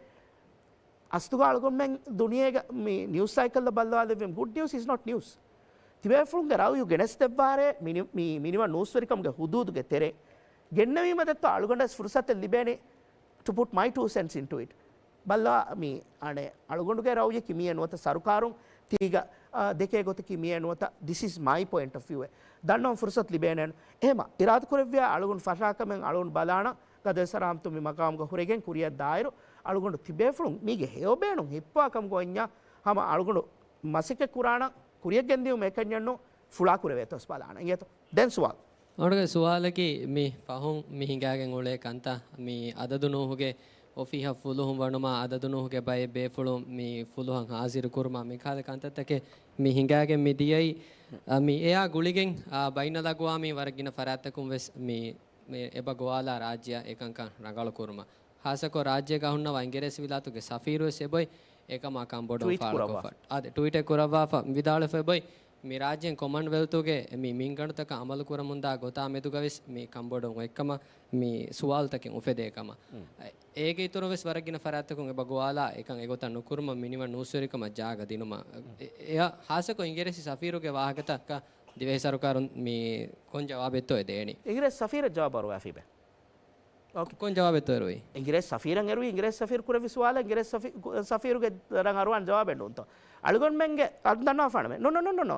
އަސްލުގަ އަޅުގަނޑުމެން ދުނިޔޭގަ މި ނިއުސް ސައިކަލްއަށް ބައްލަވާލެއްވީމަ، good news is not news. ތިބޭފުޅުންގެ ރައުޔު ގެނެސްދެއްވާރޭ މިނި-، މި-، މިނިވަން ނޫސްވެރިކަމުގެ ހުދޫދުގެ ތެރޭ ގެންނެވީމަ ދެއްތޯ އަޅުގަނޑަށް ފުރުސަތެއް ލިބޭނީ to put my two cents into it. ބައްލަވާ މި އަނެއް އަޅުގަނޑުގެ ރައުޔަކީ މިއެއް ނުވަތަ ސަރުކާރުން ތީގަ، އާ، ދެކޭ ގޮތަކީ މިއެއް ނުވަތަ this is my point of view. ދަންނަވަން ފުރުސަތު ލިބޭނެ. އެހެމަ އިރާދަކުރެއްވިޔާ އަޅުގަނޑު ފަށާކަމެއް އަޅުގަނޑު ބަލާނަ ގަދަ ސަރާމްތު މި މަގާމުގަ ހުރެގެން ކުރިއަށް ދާއިރު އަޅުގަނޑު ތިބޭފުޅުން މީގެ ހެޔޮ ބޭނުން ހިއްޕާ ކަމުގަ އޮންޏާ ހަމަ އަޅުގަނޑު މަސައްކަތް ކުރާނަ ކުރިއަށް ގެންދިއުމަށް އެކަންޏެއްނު ފުޅާ ކުރެވޭތޯސް ބަލާނަ އިނގޭތޯ. ދެން ސުވާލު. އަޅުގަނޑުގެ ސުވާލަކީ މި ފަހުން މި ހިނގާގެން އުޅޭ ކަންތައް މި އަދަދު ނޫހުގެ އޮފީހަށް ފުލުހުން ވަނުމާ، އަދަދު ނޫހުގެ ބައެއް ބޭފުޅުން މި ފުލުހަށް ހާޒިރު ކުރުމާ، މި ކަހަލަ ކަންތައްތަކެއް މި ހިނގާގެން މި ދިޔައީ، އަ، މި އެއާ ގުޅިގެން، އަ، ބައިނަލްއަގުވާމީ ވަރަށް ގިނަ ފަރާތްތަކުން ވެސް މި، މި އެބަ ގޮވާލާ ރާއްޖެއަށް އެކަންކަން ރަނގަޅު ކުރުމަށް. ހާއްސަކޮށް ރާއްޖޭގަ ހުންނަވާ އިނގިރޭސި ވިލާތުގެ ސަފީރު ވެސް އެބޮތް އެކަމާ ކަންބޮޑުވުން ޓްވީޓް ފާޅުކޮށްފަ. ކުރައްވާފަ. އާދެ، ޓްވީޓެއް ކުރައްވާފަ ވިދާޅުވެފަ އެބޮތް މި ރާއްޖޭން ކޮމަންވެލްތުގެ މި މިންގަނޑުތަކަށް އަމަލު ކުރަމުންދާ ގޮތާ މެދުގަވެސް މި ކަންބޮޑުވުން އޮތްކަމަށް މި ސުވާލުތަކެއް އުފެދޭ ކަމަށް. އެ، އޭގެ އިތުރުން ވެސް ވަރަށް ގިނަ ފަރާތްތަކުން އެބަ ގޮވާލާ އެކަން އެގޮތަށް ނުކުރުމަށް މިނިވަން ނޫސްވެރިކަމަށް ޖާގަ ދިނުމަށް. އެ، އެއަށް ހާއްސަކޮށް އިނގިރޭސި ސަފީރުގެ ވާހަކަތަކަށް ދިވެހި ސަރުކާރުން މި ކޮން ޖަވާބެއްތޯ އެ ދޭނީ؟ އިނގިރޭސި ސަފީރަށް ޖަވާބު އަރުވާފީބެ. އޯކޭ. ކޮން ޖަވާބެއްތޯ އެރުވީ؟ އިނގިރޭސި ސަފީރަށް އެރުވީ، އިނގިރޭސި ސަފީރު ކުރެއްވި ސުވާލަށް އިނގިރޭސި ސަފީ-، ސަފީރުގެ ރަނގަޅުވާން ޖަވާބެއް ނޫންތޯ؟ އަޅުގަނޑުމެންގެ އަދު ދަންނަވާފާނަމެ. ނޯ، ނޯ، ނޯ، ނޯ.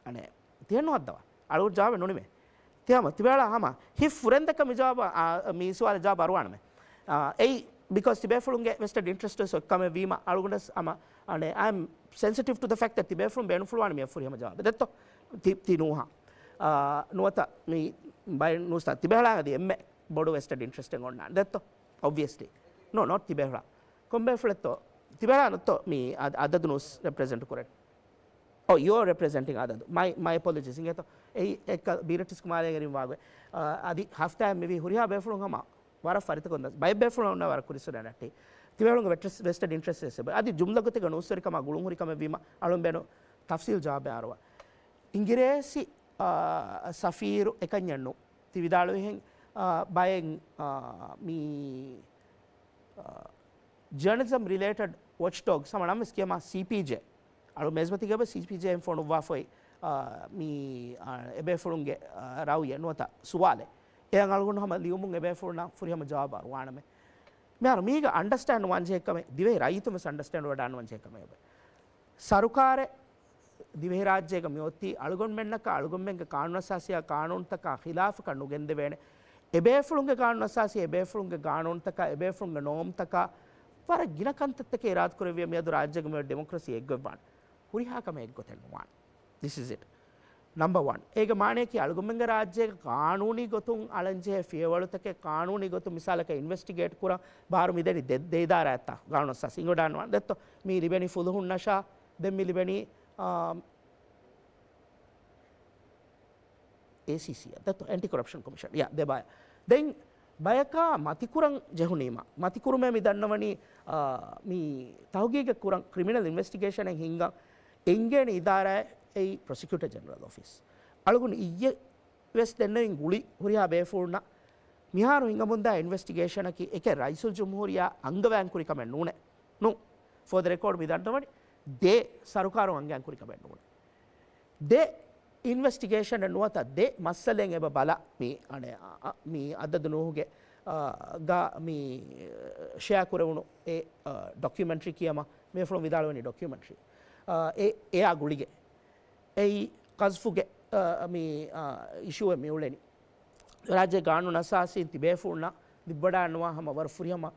އަނެ، ތިހެން ނުހައްދަވާ. އަޅުގަނޑު ޖަވާބެއް ނުނިމޭ. ތިހަމަ، ތިބޭޅާ ހަމަ ހިތް ފުރެންދެކަ މި ޖަވާބަށް، އާ، މި ސުވާލަށް ޖަވާބު އަރުވާނަމެ. އާ، އެއީ، ބިކޮސް ތިބޭފުޅުންގެ ވެސްޓެޑް އިންޓްރެސްޓް ވެސް އޮތްކަމެއް ވީމަ، އަޅުގަނޑަސް ހަމަ، އަނެ، I am sensitive to the fact that ތިބޭފުޅުން ބޭނުންފުޅުވާނެ މި ފުރިހަމަ ޖަވާބެއް. ދެއްތޯ؟ ތި، ތި ނޫހާ. އާ، ނުވަތަ މި ބައެއް ނޫސްތައް ތިބޭފުޅާ އަދި އެންމެ ބޮޑު ވެސްޓެޑް އިންޓްރެސްޓެއް އޮންނާނެ. ދެއްތޯ؟ އޮބްވިއަސްލީ. ނޯ، ނޯޓް ތިބޭފުޅާ. ކޮންބޭފުޅެއްތޯ؟ ތިބޭފުޅާ ނުތޯ މި އަ-، އަދަދު ނޫސް ރެޕްރެޒެންޓް ކުރަން. Oh, you're representing އަދަދު. My, my apologies. އިނގޭތޯ. އެއީ އެއްކަ ބީރަ ޓިސްކު މާލޭގެ ރިން ވާގޮތް. އަ، އަދި ހަފްތާއެއް މިވީ ހުރިހާ ބޭފުޅުން ހަމަ ވަރަށް ފަރިތަކުން ދަސް. ބައެއް ބޭފުޅުން އޮންނަ ވަރަށް ކުރިއްސުރެ ނައްޓި. ތިބޭފުޅުންގެ ވެޓްރެސް-، ވެސްޓެޑް އިންޓްރެސްޓް ވެސް އެބަ. އަދި ޖުމްލަ ގޮތެއްގަ ނޫސްވެރިކަމާ ގުޅުން ހުރި ކަމެއް ވީމަ އަޅުން ބޭނު ތަފްސީލް ޖަވާބެއް އަރުވާ. އިނގިރޭސި، އާ، ސަފީރު އެކަންޏެއްނު. ތި ވިދާޅުވިހެން، އާ، ބައެއް، އާ، މީ، އާ، ޖަރނަލިޒަމް ރިލޭޓެޑް ވޮޗްޑޮގްސް ހަމަ ނަމަވެސް ކިޔަމާ ސީޕީޖޭ. އަޅު މޭޒުމަތީގަ ސީޕީޖޭ އިން ފޮނުއްވާފައި، އާ، މީ، އާ، އެބޭފުޅުންގެ، އާ، ރައުޔެއް ނުވަތަ ސުވާލެއް. އެއަށް އަޅުގަނޑު ހަމަ ލިޔުމުން އެބޭފުޅުންނަށް ފުރިހަމަ ޖަވާބު އަރުވާނަމޭ. މިހާރު މީގަ އަންޑަސްޓޭންޑް ނުވާން ޖެހޭ ކަމެއް، ދިވެހި ރައްޔިތުން ވެސް އަންޑަސްޓޭންޑް ވަޑާން ނުވާން ޖެހޭ ކަމެއް އެބަ. ސަރުކާރެއް ދިވެހިރާއްޖޭގަ މިއޮތީ އަޅުގަނޑުމެންނަކަށް އަޅުގަނޑުމެންގެ ޤާނޫނުއަސާސީއާ ޤާނޫނުތަކާ ޚިލާފަކަށް ނުގެންދެވޭނެ. އެބޭފުޅުންގެ ޤާނޫނުއަސާސީ، އެބޭފުޅުންގެ ޤާނޫނުތަކާ، އެބޭފުޅުންގެ ނޯމްތަކާ ވަރަށް ގިނަ ކަންތައްތަކެއް އިރާދަކުރެއްވިޔަ މިއަދު ރާއްޖޭގަ މިއޮތް ޑިމޮކްރަސީ އެއްގޮތްވާނެ. ހުރިހާ ކަމެއް އެއްގޮތެއް ނުވާނެ. This is it. ނަމްބަ ވަން. އޭގެ މާނަޔަކީ އަޅުގަނޑުމެންގެ ރާއްޖޭގަ ޤާނޫނީ ގޮތުން އަޅަންޖެހޭ ފިޔަވަޅުތަކެއް ޤާނޫނީ ގޮތުން މިސާލަކަށް އިންވެސްޓިގޭޓް ކުރަން ބާރު މިދެނީ ދެ، ދެ އިދާރާއަށްތާ ޤާނޫނުއަސާސީ އިނގޮޑާން ވާން ދެއްތޯ. މީ ލިބެނީ ފުލުހުންނަށާ، ދެން މި ލިބެނީ، އާ، އޭސީސީއަށް ދެއްތޯ، އެންޓި ކޮރަޕްޝަން ކޮމިޝަން. ޔާ، ދެ ބަޔަށް. ދެން ބަޔަކާ މަތިކުރަން ޖެހުނީމަ، މަތިކުރުމޭ މި ދަންނަވަނީ، އާ، މި ތަހުގީގެއް ކުރަން ކްރިމިނަލް އިންވެސްޓިގޭޝަނެއް ހިންގަން އެނގޭނެ އިދާރާއެއް އެއީ ޕްރޮސިކިއުޓަރ ޖެނެރަލް އޮފީސް. އަޅުގަނޑު އިއްޔެ ވެސް ދެންނެވިން ގުޅި ހުރިހާ ބޭފުޅުންނަށް މިހާރު ހިނގަމުންދާ އިންވެސްޓިގޭޝަނަކީ އެކެއް ރައީސުލްޖުމްހޫރިއްޔާ އަންގަވާން ކުރި ކަމެއް ނޫނޭ. ނޫން. ފޯ ދަ ރެކޯޑް މި ދަންނަވަނީ ދޭ ސަރުކާރުން އަންގައިން ކުރި ކަމެއް ނޫނޭ. ދެ އިންވެސްޓިގޭޝަނެއް ނުވަތަ ދެ މައްސަލައެއް އެބަ ބަލަ މި އަނެ، އަ، އަ، މި އަދަދު ނޫހުގެ، އާ، ގަ މި ޝެއާ ކުރެވުނު އެ، އާ، ޑޮކިއުމެންޓްރީ ކިޔަމަ މޭފުޅުން ވިދާޅުވަނީ ޑޮކިއުމެންޓްރީ. އާ، އެ، އެއާ ގުޅިގެ އެއީ ޤަޒްފުގެ، އާ، މި، އާ، އިޝޫއެއް މި އުޅެނީ. ރާއްޖޭ ގާނޫނު އަސާސީން ތިބޭފުޅުންނަށް ލިބިވަޑާންނުވާ ހަމަ ވަރަށް ފުރިހަމަ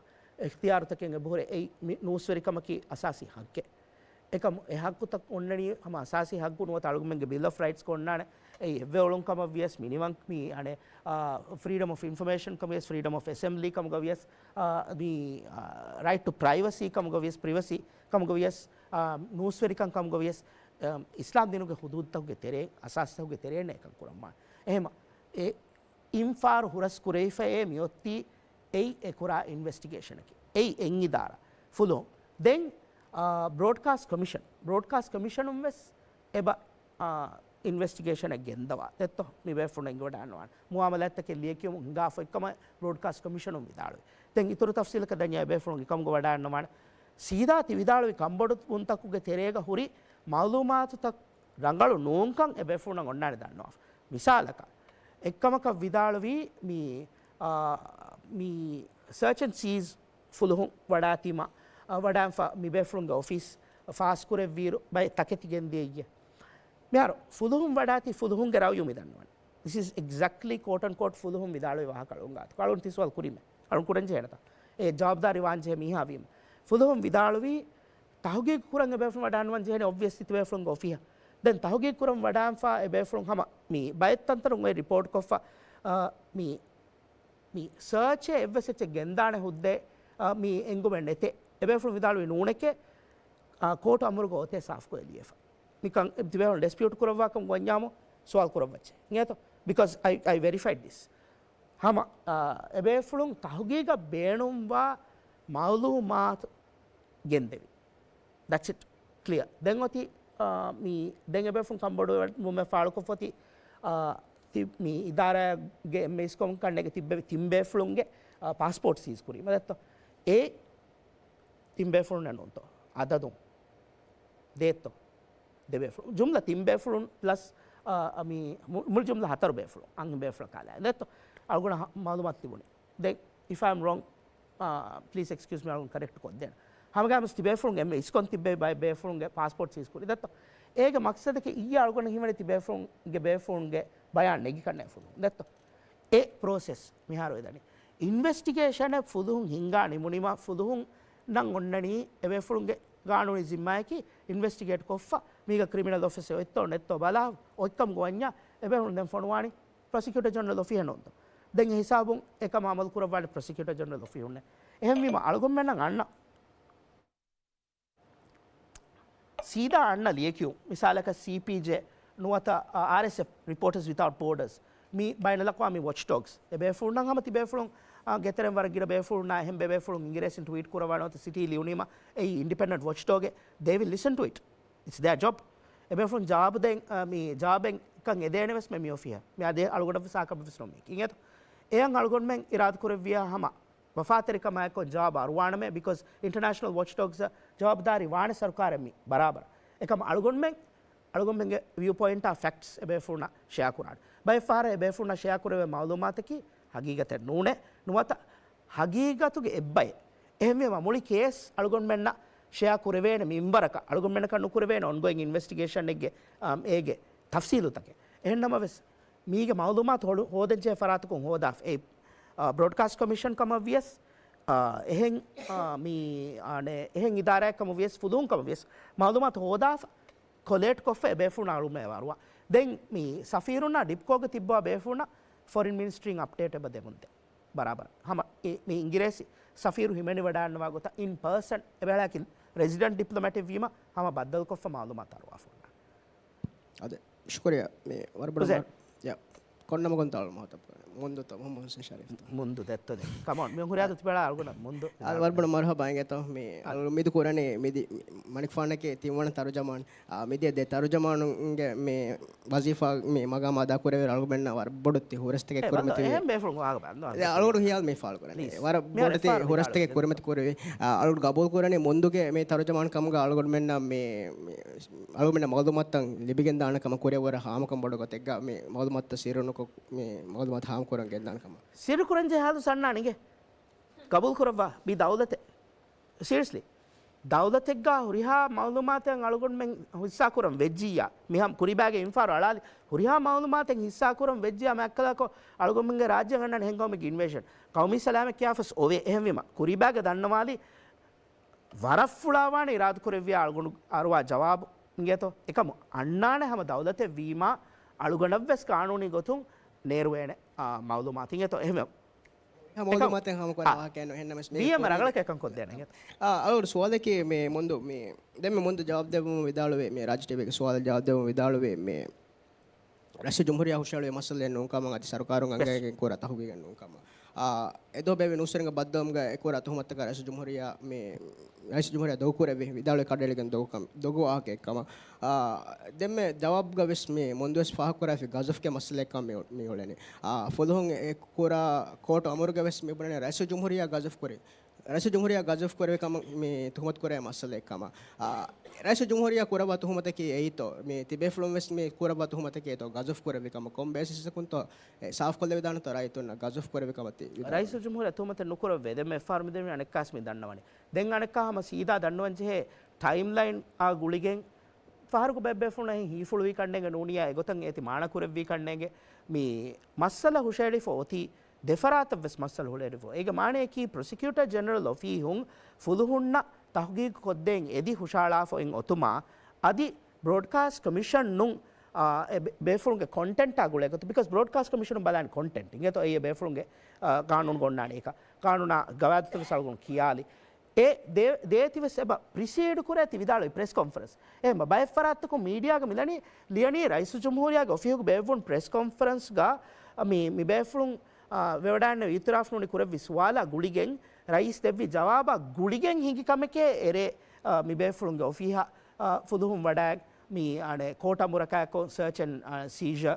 އިޚްތިޔާރުތަކެއް އެބަހުރޭ. އެއީ މި ނޫސްވެރިކަމަކީ އަސާސީ ހައްގެއް. އެކަމު އެ ހައްގުތައް އޮންނަނީ ހަމަ އަސާސީ ހައްގު ނުވަތަ އަޅުގަނޑުމެންގެ ބިލް އޮފް ރައިޓްސް އޮންނާނެ. އެއީ އެއްވެ އޮޅުން ކަމަށް ވިޔަސް މިނިވަން މި އަނެއް، އާ، ފްރީޑަމް އޮފް އިންފޮމޭޝަން ކަމުގަ ވިޔަސް، ފްރީޑަމް އޮފް އެސެމްބްލީ ކަމުގަ ވިޔަސް، އާ، މި، އާ، ރައިޓް ޓު ޕްރައިވަސީ ކަމުގަ ވިޔަސް، ޕްރިވަސީ ކަމުގަ ވިޔަސް، އާ، ނޫސްވެރިކަން ކަމުގަ ވިޔަސް، އާ، އިސްލާމް ދީނުގެ ހުދޫދުތަކުގެ ތެރޭ، އަސާސްތަކުގެ ތެރޭން އެކަން ކުރަންވާނެ. އެހެމަ އެ އިންފާރު ހުރަސް ކުރެވިފައޭ މިއޮތީ އެއީ އެ ކުރާ އިންވެސްޓިގޭޝަނަކީ. އެއީ އެއް އިދާރާ. ފުލުހުން. ދެން، އާ، ބްރޯޑްކާސްޓް ކޮމިޝަން. ބްރޯޑްކާސްޓް ކޮމިޝަނުން ވެސް އެބަ، އާ، އިންވެސްޓިގޭޝަނެއް ގެންދަވާ. ދެއްތޯ؟ މި ބޭފުޅުން އެނގިވަޑާންވާނެ. މުއާމަލާތްތަކެއް ލިޔެކިޔުމުން ހިނގާފަ އޮތްކަމަށް ބްރޯޑްކާސްޓް ކޮމިޝަނުން ވިދާޅުވި. ދެން އިތުރު ތަފްސީލަކަށް ދަންޏާ އެ ބޭފުޅުން އެކަމުގަ ވަޑާންނަވާނެ. ސީދާ ތި ވިދާޅުވި ކަންބޮޑުވުންތަކުގެ ތެރޭގަ ހުރި މައުލޫމާތުތައް ރަނގަޅު ނޫންކަން އެ ބޭފުޅުންނަށް އޮންނާނެ ދަންނަވާފަ. މިސާލަކަށް، އެއްކަމަކަށް ވިދާޅުވީ މި، އާ، މި ސަރޗް އެންޑް ސީޒް ފުލުހުން ވަޑާތީމަ، އަ، ވަޑާންފަ މިބޭފުޅުންގެ އޮފީސް ފާސްކުރެއްވިއިރު ބައެއް ތަކެތި ގެންދިޔައިގެ. މިހާރު ފުލުހުން ވަޑާތީ ފުލުހުންގެ ރައުޔު މިދަންނަވަން. This is exactly, quote unquote, ފުލުހުން ވިދާޅުވި ވާހަކަ އަޅުން ގާތު. އަޅުން ތި ސުވާލު ކުރީމެ. އަޅުން ކުރަން ޖެހޭނެތަ؟ އެ ޖަވާބުދާރީ ވާން ޖެހޭ މީހާ ވީމަ. ފުލުހުން ވިދާޅުވީ ތަހުގީގު ކުރަން އެބޭފުޅުން ވަޑާންވަން ޖެހޭނެ، އޮބްވިއަސްލީ ތިބޭފުޅުންގެ އޮފީހަށް. ދެން ތަހުގީގު ކުރަން ވަޑާންފަ އެބޭފުޅުން ހަމަ މި ބައެއް ތަންތަނުން އޮތް ރިޕޯޓްކޮށްފަ، އާ، މި މި ސާޗޭ އެއްވެސް އެއްޗެއް ގެންދާނެ ހުއްދައެއް، އާ، މި އެނގުމެއް ނެތޭ. އެބޭފުޅުން ވިދާޅުވި ނޫނެކޭ، އާ، ކޯޓު އަމުރުގަ އޮތޭ ސާފުކޮށް ލިޔެފަ. ނިކަން ތިބޭފުޅުން ޑިސްޕިއުޓް ކުރައްވާކަން ގޮންޏާމު ސުވާލު ކުރައްވައްޗޭ. އިނގޭތޯ؟ Because I, I verified this. ހަމަ، އާ، އެބޭފުޅުން ތަހުގީގަށް ބޭނުންވާ މައުލޫމާތު ގެންދެވި. That's it. Clear. ދެން އޮތީ، އާ، މި ދެން އެބޭފުޅުން ކަންބޮޑުވުމެއް ފާޅުކޮށްފަ އޮތީ، އާ، ތި-، މި އިދާރާގެ އެމްއޭއިސްކޮން ކަންނޭނގެ ތިއްބެވި ތިން ބޭފުޅުންގެ، އާ، ޕާސްޕޯޓް ސީޒް ކުރީމަ ދެއްތޯ. އެ ތިން ބޭފުޅުންނެއް ނޫންތޯ؟ އަދަދުން ދޭތޯ؟ ދެ ބޭފުޅުން. ޖުމްލަ ތިން ބޭފުޅުން ޕްލަސް، އާ، މި މު-، މުޅި ޖުމްލަ ހަތަރު ބޭފުޅުން. އަންހެން ބޭފުޅަކާ ލާ ދެއްތޯ؟ އަޅުގަނޑަށް ހަ-، މައުލޫމާތު ތިބުނީ. ދެން، if I am wrong, އާ، please excuse me، އަޅުން ކަރެކްޓް ކޮށްދޭން. ހަމަގައިމުވެސް ތިބޭފުޅުން އެންމެ އިސްކޮން ތިއްބެވި ބައެއް ބޭފުޅުންގެ ޕާސްޕޯޓް ސީޒް ކުރި ދެއްތޯ. އޭގެ މަޤްޞަދަކީ އިއްޔެ އަޅުގަނޑަށް ހިމެނި ތިބޭފުޅުންގެ ބޭފުޅުންގެ ބަޔާން ނެގިކަންނޭ ފުލުހުން ދެއްތޯ. އެ ޕްރޮސެސް މިހާރު ވެދަނީ. އިންވެސްޓިގޭޝަނެއް ފުލުހުން ހިންގާ ނިމުނީމަ ފުލުހުންނަށް އޮންނަނީ އެބޭފުޅުންގެ ގާނޫނީ ޒިންމާއަކީ އިންވެސްޓިގޭޓް ކޮށްފަ މީގަ ކްރިމިނަލް އޮފެންސެއް އޮތްތޯ ނެތްތޯ ބަލާ އޮތްކަމުގަ ވަންޏާ އެބޭފުޅުން ދެން ފޮނުވާނީ ޕްރޮސިކިއުޓަރ ޖެނެރަލް އޮފީހަށް ނޫންތޯ؟ ދެން އެ ހިސާބުން އެކަމަށް އަމަލު ކުރައްވާނެ ޕްރޮސިކިއުޓަރ ޖެނެރަލް އޮފީހުންނޭ. އެހެންވީމަ އަޅުގަނޑުމެންނަށް އަންނަ ސީދާ އަންނަ ލިޔެކިޔުން. މިސާލަކަށް ސީޕީޖޭ ނުވަތަ، އާ، އާރްއެސްއެފް، ރިޕޯޓަރސް ވިތައުޓް ބޯޑަރސް، މި ބައިނަލްއަޤްވާމީ ވޮޗްޑޮގްސް. އެބޭފުޅުންނަށް ހަމަ ތިބޭފުޅުން، އާ، ގެތެރެން ވަރަށް ގިނަ ބޭފުޅުންނާ އެހެން ބޭބޭފުޅުން އިނގިރޭސިން ޓްވީޓް ކުރައްވާ ނުވަތަ ސިޓީ ލިޔުނީމަ އެއީ އިންޑިޕެންޑެންޓް ވޮޗްޑޮގެއް. They will listen to it. It's their job. އެބޭފުޅުން ޖަވާބު ދޭން، އާ، މި ޖަވާބެއްކަން އެދޭނެ ވެސް މެ މި އޮފީހަށް. މި އާދެ އަޅުގަނޑަށް ވެސް އާކަށް ވެސް ނުމީ. އިނގޭތޯ؟ އެޔަށް އަޅުގަނޑުމެން އިރާދަ ކުރެއްވިޔާ ހަމަ ވަފާތެރިކަމާއެކު ޖަވާބު އަރުވާނަމޭ، ބިކޮޒް އިންޓަރނޭޝަނަލް ވޮޗްޑޮގްސް ޖަވާބުދާރީ ވާނެ ސަރުކާރެއް މި ބަރާބަރަށް. އެކަމަ އަޅުގަނޑުމެން، އަޅުގަނޑުމެންގެ ވިއު ޕޮއިންޓާ ފެކްޓްސް އެބޭފުޅުންނަށް ޝެއާ ކުރާނެ. ބައެއް ފަހަރަށް އެބޭފުޅުންނަށް ޝެއާ ކުރެވޭ މައުލޫމާތަކީ ހަގީގަތެއް ނޫނޭ، ނުވަތަ ހަގީގަތުގެ އެއްބައެއް. އެހެންވީމަ މުޅި ކޭސް އަޅުގަނޑުމެންނަށް ޝެއާ ކުރެވޭނެ މިންވަރަކަށް އަޅުގަނޑުމެންނަކަށް ނުކުރެވޭނެ އޮންގޯއިން އިންވެސްޓިގޭޝަނެއްގެ، އާ، އޭގެ ތަފްސީލުތަކެއް. އެހެންނަމަވެސް، މީގެ މައުލޫމާތު ހޯ-، ހޯދަންޖެހޭ ފަރާތަކުން ހޯދާފަ. އެ، އާ، ބްރޯޑްކާސްޓް ކޮމިޝަން ކަމަށް ވިޔަސް، އާ، އެހެން، އާ، މި، އާނެ، އެހެން އިދާރާއެއް ކަމަށް ވިޔަސް، ފުލުހުން ކަމަށް ވިޔަސް، މައުލޫމާތު ހޯދާފަ، ކޮލޭޓް ކޮށްފަ އެބޭފުޅުންނަށް އަޅުމެ ވަރުވާ. ދެން މި ސަފީރުންނާ ޑިޕްކޯގެ ތިއްބާ ބޭފުޅުންނަށް ފޮރިން މިނިސްޓްރީން އަޕްޑޭޓް އެބަ ދެމުންދޭ. ބަރާބަރަށް. ހަމަ އެ، މި އިނގިރޭސި ސަފީރު ހިމެނިވަޑާންނަވާ ގޮތަށް އިން ޕާސަން އެބަހަޅާކި ރެޒިޑެންޓް ޑިޕްލޮމެޓެއް ވީމަ ހަމަ ބައްދަލުކޮށްފަ މައުލޫމާތު އަރުވާފަ އޮންނާނެ. އަދެ، ޝުކުރިއްޔާ. މި ވަރަށް ބޮޑަށް ހުސެން. މަ-، ޔާ. ކޮންނަމަ ކޮންތާޅު މަހުތަ މުންދުތަ މުހައްމަދު ހުސެން ޝަރީފްތަ؟ މުންދު ދެއްތޯ ދެ. ކަމޯން، މި ހުރިހާ ދުތި ބަލާ އަޅުގަނޑަށް މުންދު. އަދި ވަރަށް ބޮޑަށް މަރުހަބާ އިނގޭތޯ މި އަޅު މިދު ކުރަނީ މިދި މަނިކުފާނަކީ ތިންވަނަ ތަރުޖަމާން. އާ، މިދިޔަ ދެ ތަރުޖަމާނުންގެ މި ވަޒީފާ މި މަގާމް އަދާ ކުރެވޭ އަޅުގަނޑުމެންނަށް ވަރަށް ބޮޑު ތި ހުރަސްތަކެއް ކުރިމަތިވީ. އެހެން ބޭފުޅުން އާގަ ބަންދު އަޅުގަނޑު ހިޔާލު މި ފާޅު ކުރަނީ. ވަރަށް ބޮޑު ތި ހުރަސްތަކެއް ކުރިމަތި ކުރެވި. އާ، އަޅުގަނޑު ގަބޫލު ކުރަނީ މުންދުގެ މި ތަރުޖަމާން ކަމުގަ އަޅުގަނޑުމެންނަށް މި، މި، އަޅުގަނޑުމެންނަށް މައުލޫމާތުތައް ލިބިގެން ދާނެ ކަމަށް ކުރިއަށް ވަރަށް ހާމަކަން ބޮޑު ގޮތެއްގަ މި މައުލޫމާތުތައް ސިއްރުނުކޮށް، މި މައުލޫމާތު ހާމަ ކުރަން ގެންދާނެ ކަމަށް. ސިއްރު ކުރަން ޖެހޭ ހާލު ސަންނާނެ އިނގޭ. ގަބޫލު ކުރައްވާ މި ދައުލަތެއް. ސީރިއަސްލީ. ދައުލަތެއްގަ ހުރިހާ މައުލޫމާތެއް އަޅުގަނޑުމެން ހިއްސާ ކުރަން ވެއްޖިއްޔާ، މިހާ ކުރީބާގެ އިންފާރު އަޅާލި. ހުރިހާ މައުލޫމާތެއް ހިއްސާ ކުރަން ވެއްޖިއްޔާ މާތްކަލާކޮ އަޅުގަނޑުމެންގެ ރާއްޖެ ގަންނަން ހެންގަވުމެއްގެ އިންވޭޝަން. ޤައުމީ ސަލާމަތް ކިޔާފަސް އޮވޭ. އެހެންވީމަ، ކުރީބާގެ ދަންނަވާލި ވަރަށް ފުޅާވާނެ އިރާދަކުރެއްވިޔާ އަޅުގަނޑު އަރުވާ ޖަވާބު އިނގޭތޯ. އެކަމު އަންނާނެ ހަމަ ދައުލަތެއް ވީމާ، އަޅުގަނޑަށްވެސް ޤާނޫނީ ގޮތުން ނޭރުވޭނެ، އާ، މައުލޫމާތު އިނގޭތޯ. އެހެންވެ މައުލޫމާތެއް ހާމަކުރާ އާ. ވާހަކައެއް ނޫން. އެހެންނަމަވެސް މި ވީއެމް ކުރީގެ ރަނގަޅަކަށް ކަން ކޮށްދޭނެ އިނގޭތޯ. އާ، އަޅުގަނޑު ސުވާލަކީ މި މުންދު މި، ދެން މި މުންދު ޖަވާބު ދެއްވުމުން ވިދާޅުވޭ، މި ރާއްޖެ ޓީވީގެ ސުވާލަށް ޖަވާބު ދެއްވުމުން ވިދާޅުވޭ، މި ރައީސުލްޖުމްހޫރިއްޔާ ހުށަހެޅުވި މައްސަލައެއް ނޫން ކަމަށް، އަދި ސަރުކާރުން އަނގައިގެން ކުރާ ތަހުގީގެއް ނޫން ކަމަށް. އާ، އެ ދޯ ބޭއްވި ނޫސްވެރިންގެ ބައްދަލުވުމުގަ އެ ކުރާ ތުހުމަތުތަކަށް ރައީސުލްޖުމްހޫރިއްޔާ މި، ރައީސުލްޖުމްހޫރިއްޔާ ދޮގު ކުރެއްވި، ވިދާޅުވި ކަނޑައެޅިގެން ދޮގު ކަމަށް، ދޮގު ވާހަކައެއް ކަމަށް. އާ، ދެންމެ ޖަވާބުގަ ވެސް މި މުންދުވެސް ފާހަގަކުރާފި ގަޒަފްގެ މައްސަލައެއް ކަމަށް މި، މި އުޅެނީ. އާ، ފުލުހުން އެ ކުރާ ކޯޓު އަމުރުގަ ވެސް މި ބުނަނީ ރައީސުލްޖުމްހޫރިއްޔާ ގަޒަފް ކުރި. ރައީސުލްޖުމްހޫރިއްޔާ ގަޒަފް ކުރެވި ކަމަށް މި ތުހުމަތު ކުރޭ މައްސަލައެއް ކަމަށް. އާ، ރައީސުލްޖުމްހޫރިއްޔާ ކުރައްވާ ތުހުމަތަކީ އެއީތޯ؟ މި ތިބޭފުޅުން ވެސް މި ކުރައްވާ ތުހުމަތަކީ އެއީތޯ؟ ގަޒަފް ކުރެއްވި ކަމަށް ކޮން ބޭސިސްއަކުންތޯ ސާފުކޮށްލެވިދާނެތޯ ރައްޔިތުންނަށް ގަޒަފް ކުރެއްވި ކަމަށް ތި ވިދާޅުވީ؟ ރައީސުލްޖުމްހޫރިއްޔާ ތުހުމަތެއް ނުކުރެއްވޭ. ދެން މި އެއްފަހަރު މި ދެން އަނެއްކާސް މި ދަންނަވަނީ. ދެން އަނެއްކާ ހަމަ ސީދާ ދަންނަވަން ޖެހޭ ޓައިމްލައިންއާ ގުޅިގެން ފަހަރަކު ބައެއް ބޭފުޅުން އެހެން ހީފުޅުވީ ކަންނޭނގެ ނޫނިއްޔާ އެގޮތަށް އޭތި މާނަ ކުރެއްވީ ކަންނޭނގެ މި މައްސަލަ ހުށައެޅިފަ އޮތީ ދެފަރާތަށް ވެސް މައްސަލަ ހުށައެޅިފަ. އޭގެ މާނަޔަކީ ޕްރޮސިކިއުޓަރ ޖެނެރަލް އޮފީހުން ފުލުހުންނަށް ތަހުގީގު ކޮށްދޭން އެދި ހުށައަޅާފަ އޮތް އޮތުމާ އަދި ބްރޯޑްކާސްޓް ކޮމިޝަނުން، އާ، އެ ބޭ-، ބޭފުޅުންގެ ކޮންޓެންޓާ ގުޅޭ ގޮތުން، ބިކޮސް ބްރޯޑްކާސްޓް ކޮމިޝަނުން ބަލާނެ ކޮންޓެންޓް އިނގޭތޯ އެއީ ބޭފުޅުންގެ، އާ، ގާނޫނުގަ އޮންނާނެ އެކަ. ގާނޫނާ ގަވާއިދުތައް ވެސް އަޅުގަނޑު ކިޔާލި. އެ ދޭ-، ދޭތި ވެސް އެބަ ޕްރިސީޑް ކުރޭ ތި ވިދާޅުވި ޕްރެސް ކޮންފަރެންސް. އެހެން ބައެއް ފަރާތްތަކުން މީޑިއާގަ މިލަނީ، ލިޔަނީ ރައީސުލްޖުމްހޫރިއްޔާގެ އޮފީހުގަ ބޭއްވުނު ޕްރެސް ކޮންފަރެންސްގަ މި، މި ބޭފުޅުން، އާ، ވެވަޑައިގެންނެވި އިއުތިރާފް ނޫނީ ކުރެއްވި ސުވާލާ ގުޅިގެން ރައީސް ދެއްވި ޖަވާބާ ގުޅިގެން ހިނގި ކަމެކޭ އެރޭ، އާ، މި ބޭފުޅުންގެ އޮފީހަށް، އާ، ފުލުހުން ވަޑައި މި އަނެއް ކޯޓް އަމުރަކާއެކު ސަރޗް އެންޑް، އާ، ސީޒަރ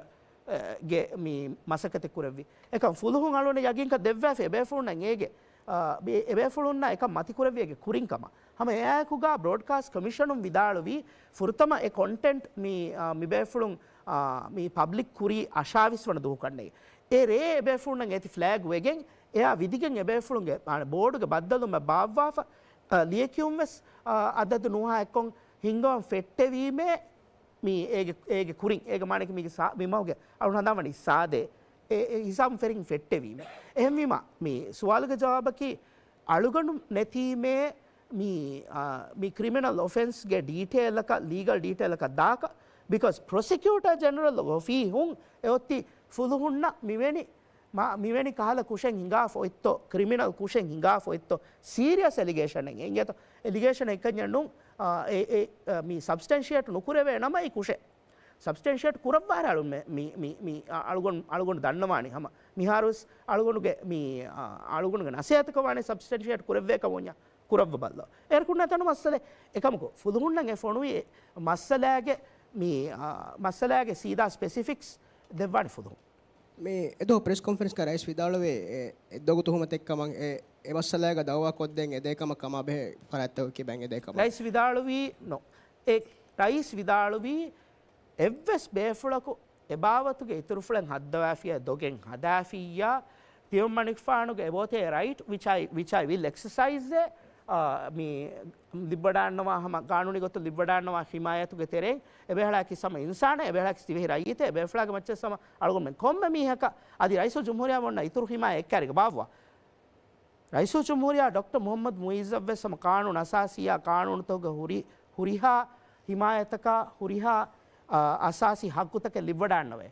ގެ މި މަސައްކަތެއް ކުރެއްވި. އެކަން ފުލުހުން އަޅުގަނޑަށް ޔަގީންކަން ދެއްވާފި އެބޭފުޅުންނަށް އޭގެ، އާ، އެ-، އެބޭފުޅުންނަށް އެކަން މަތިކުރެއްވި އޭގެ ކުރިން ކަމަށް. ހަމަ އެއާއެކުގަ ބްރޯޑްކާސްޓް ކޮމިޝަނުން ވިދާޅުވީ ފުރަތަމަ އެ ކޮންޓެންޓް މި، އާ، މި ބޭފުޅުން، އާ، މި ޕަބްލިކް ކުރީ އަށާވީސް ވަނަ ދުވަހު ކަންނޭނގެ. އެ ރޭ އެބޭފުޅުންނަށް އޭތި ފްލެގް ވެގެން އެއާ ވިދިގެން އެބޭފުޅުންގެ، އާ، ބޯޑުގެ ބައްދަލުމަށް ބާއްވާފަ، އާ، ލިޔެކިޔުން ވެސް، އާ، އަދަދު ނުވަހާ އެއްކޮށް ހިންގަވަން ފެއްޓެވީމޭ. މި އޭގެ، އޭގެ ކުރިން، އޭގެ މާނައަކީ މީގެ ސާ-، މި މަހުގެ އަޅުގަނޑު ހަނދާންވަނީ ސާދައޭ، އެ، އެ ހިސާބުން ފެށިގެން ފެއްޓެވީމޭ. އެހެންވީމާ، މި ސުވާލުގެ ޖަވާބަކީ އަޅުގަނޑު ނެތީމޭ މި، އާ، މި ކްރިމިނަލް އޮފެންސްގެ ޑީޓެއިލްއަކަށް، ލީގަލް ޑީޓެއިލްއަކަށް ދާކަށް. ބިކޮސް ޕްރޮސިކިއުޓަރ ޖެނެރަލް އޮފީހުން އެއޮތީ ފުލުހުންނަށް މިވެނި މާ، މިވެނި ކަހަލަ ކުށެއް ހިނގާފަ އޮތްތޯ، ކްރިމިނަލް ކުށެއް ހިނގާފަ އޮތްތޯ، ސީރިއަސް އެލިގޭޝަނެއް އިނގޭތޯ. އެލިގޭޝަނެއް އެކަންޏެއް ނޫން، އާ، އެ، އެ، އާ، މި ސަބްސްޓެންޝިއޭޓް ނުކުރެވޭ ނަމަ އެ ކުށެއް ސަބްސްޓެންޝިއޭޓް ކުރައްވާ އަޅުން މެ-، މި، މި، މި، އާ، އަޅުގަނޑު، އަޅުގަނޑު ދަންނަވާނީ ހަމަ މިހާރުވެސް އަޅުގަނޑުގެ މި، އާ، އަޅުގަނޑުގެ ނަސޭހަތަކަށް ވާނެ ސަބްސްޓެންޝިއޭޓް ކުރެއްވޭކަށް އޮންޏާ ކުރައްވަބައްލަ. އޭރަކުންނާ ތަނު މައްސަލަ އެކަމަކު ފުލުހުންނަށް އެ ފޮނުވި މައްސަލާގެ މި، އާ، މައްސަލާގެ ސީދާ ސްޕެސިފިކްސް ދެއްވާނެ ފުލުހުން. މި އެދުވަހު ޕްރެސް ކޮންފަރެންސްގަ ރައީސް ވިދާޅުވޭ، އެ، އެ ދޮގު ތުހުމަތެއްކަމަށް އެ، އެ މައްސަލާގަ ދައުވާ ކޮށްދޭން އެދޭ ކަމަށް ކަމާބެހޭ ފަރާތްތަކަކީ ބައިން އެދޭ ކަމަށް. ރައީސް ވިދާޅުވީ ނޯ. އެ ރައީސް ވިދާޅުވީ އެއްވެސް ބޭފުޅަކު އެބާވަތުގެ އިތުރުފުޅެއް ހައްދަވާފިޔާ ދޮގެއް ހަދާފިއްޔާ، ތިޔަމަނިކުފާނުގެ އެބައޮތޭ ރައިޓް ވިޗް އައި، ވިޗް އައި ވިލް އެކްސަސައިޒް އެ، އާ، މި ލިބިވަޑާންނަވާ ހަމަ ގާނޫނީ ގޮތުން ލިބިވަޑާންނަވާ ހިމާޔަތުގެ ތެރެއިން އެބޭފުޅާ ކިސް ހަމަ އިންސާނެއް، އެބޭފުޅާ ކިސް ދިވެހި ރައްޔިތެއް، އެބޭފުޅާގެ މައްޗަށް ހަމަ އަޅުގަނޑުމެން ކޮންމެ މީހަކަށް އަދި ރައީސުލްޖުމްހޫރިއްޔާ އޮންނަ އިތުރު ހިމާޔަތް އެއްކައިރީގަ ބާއްވާ. ރައީސުލްޖުމްހޫރިއްޔާ ޑޮކްޓަރ މުޙައްމަދު މުޢިއްޒަށްވެސް ހަމަ ޤާނޫނު އަސާސީއާ ޤާނޫނުތަކުގެ ހުރި، ހުރިހާ ހިމާޔަތަކާ ހުރިހާ، އާ، އަސާސީ ޙައްޤުތަކެއް ލިބިވަޑާންނަވޭ.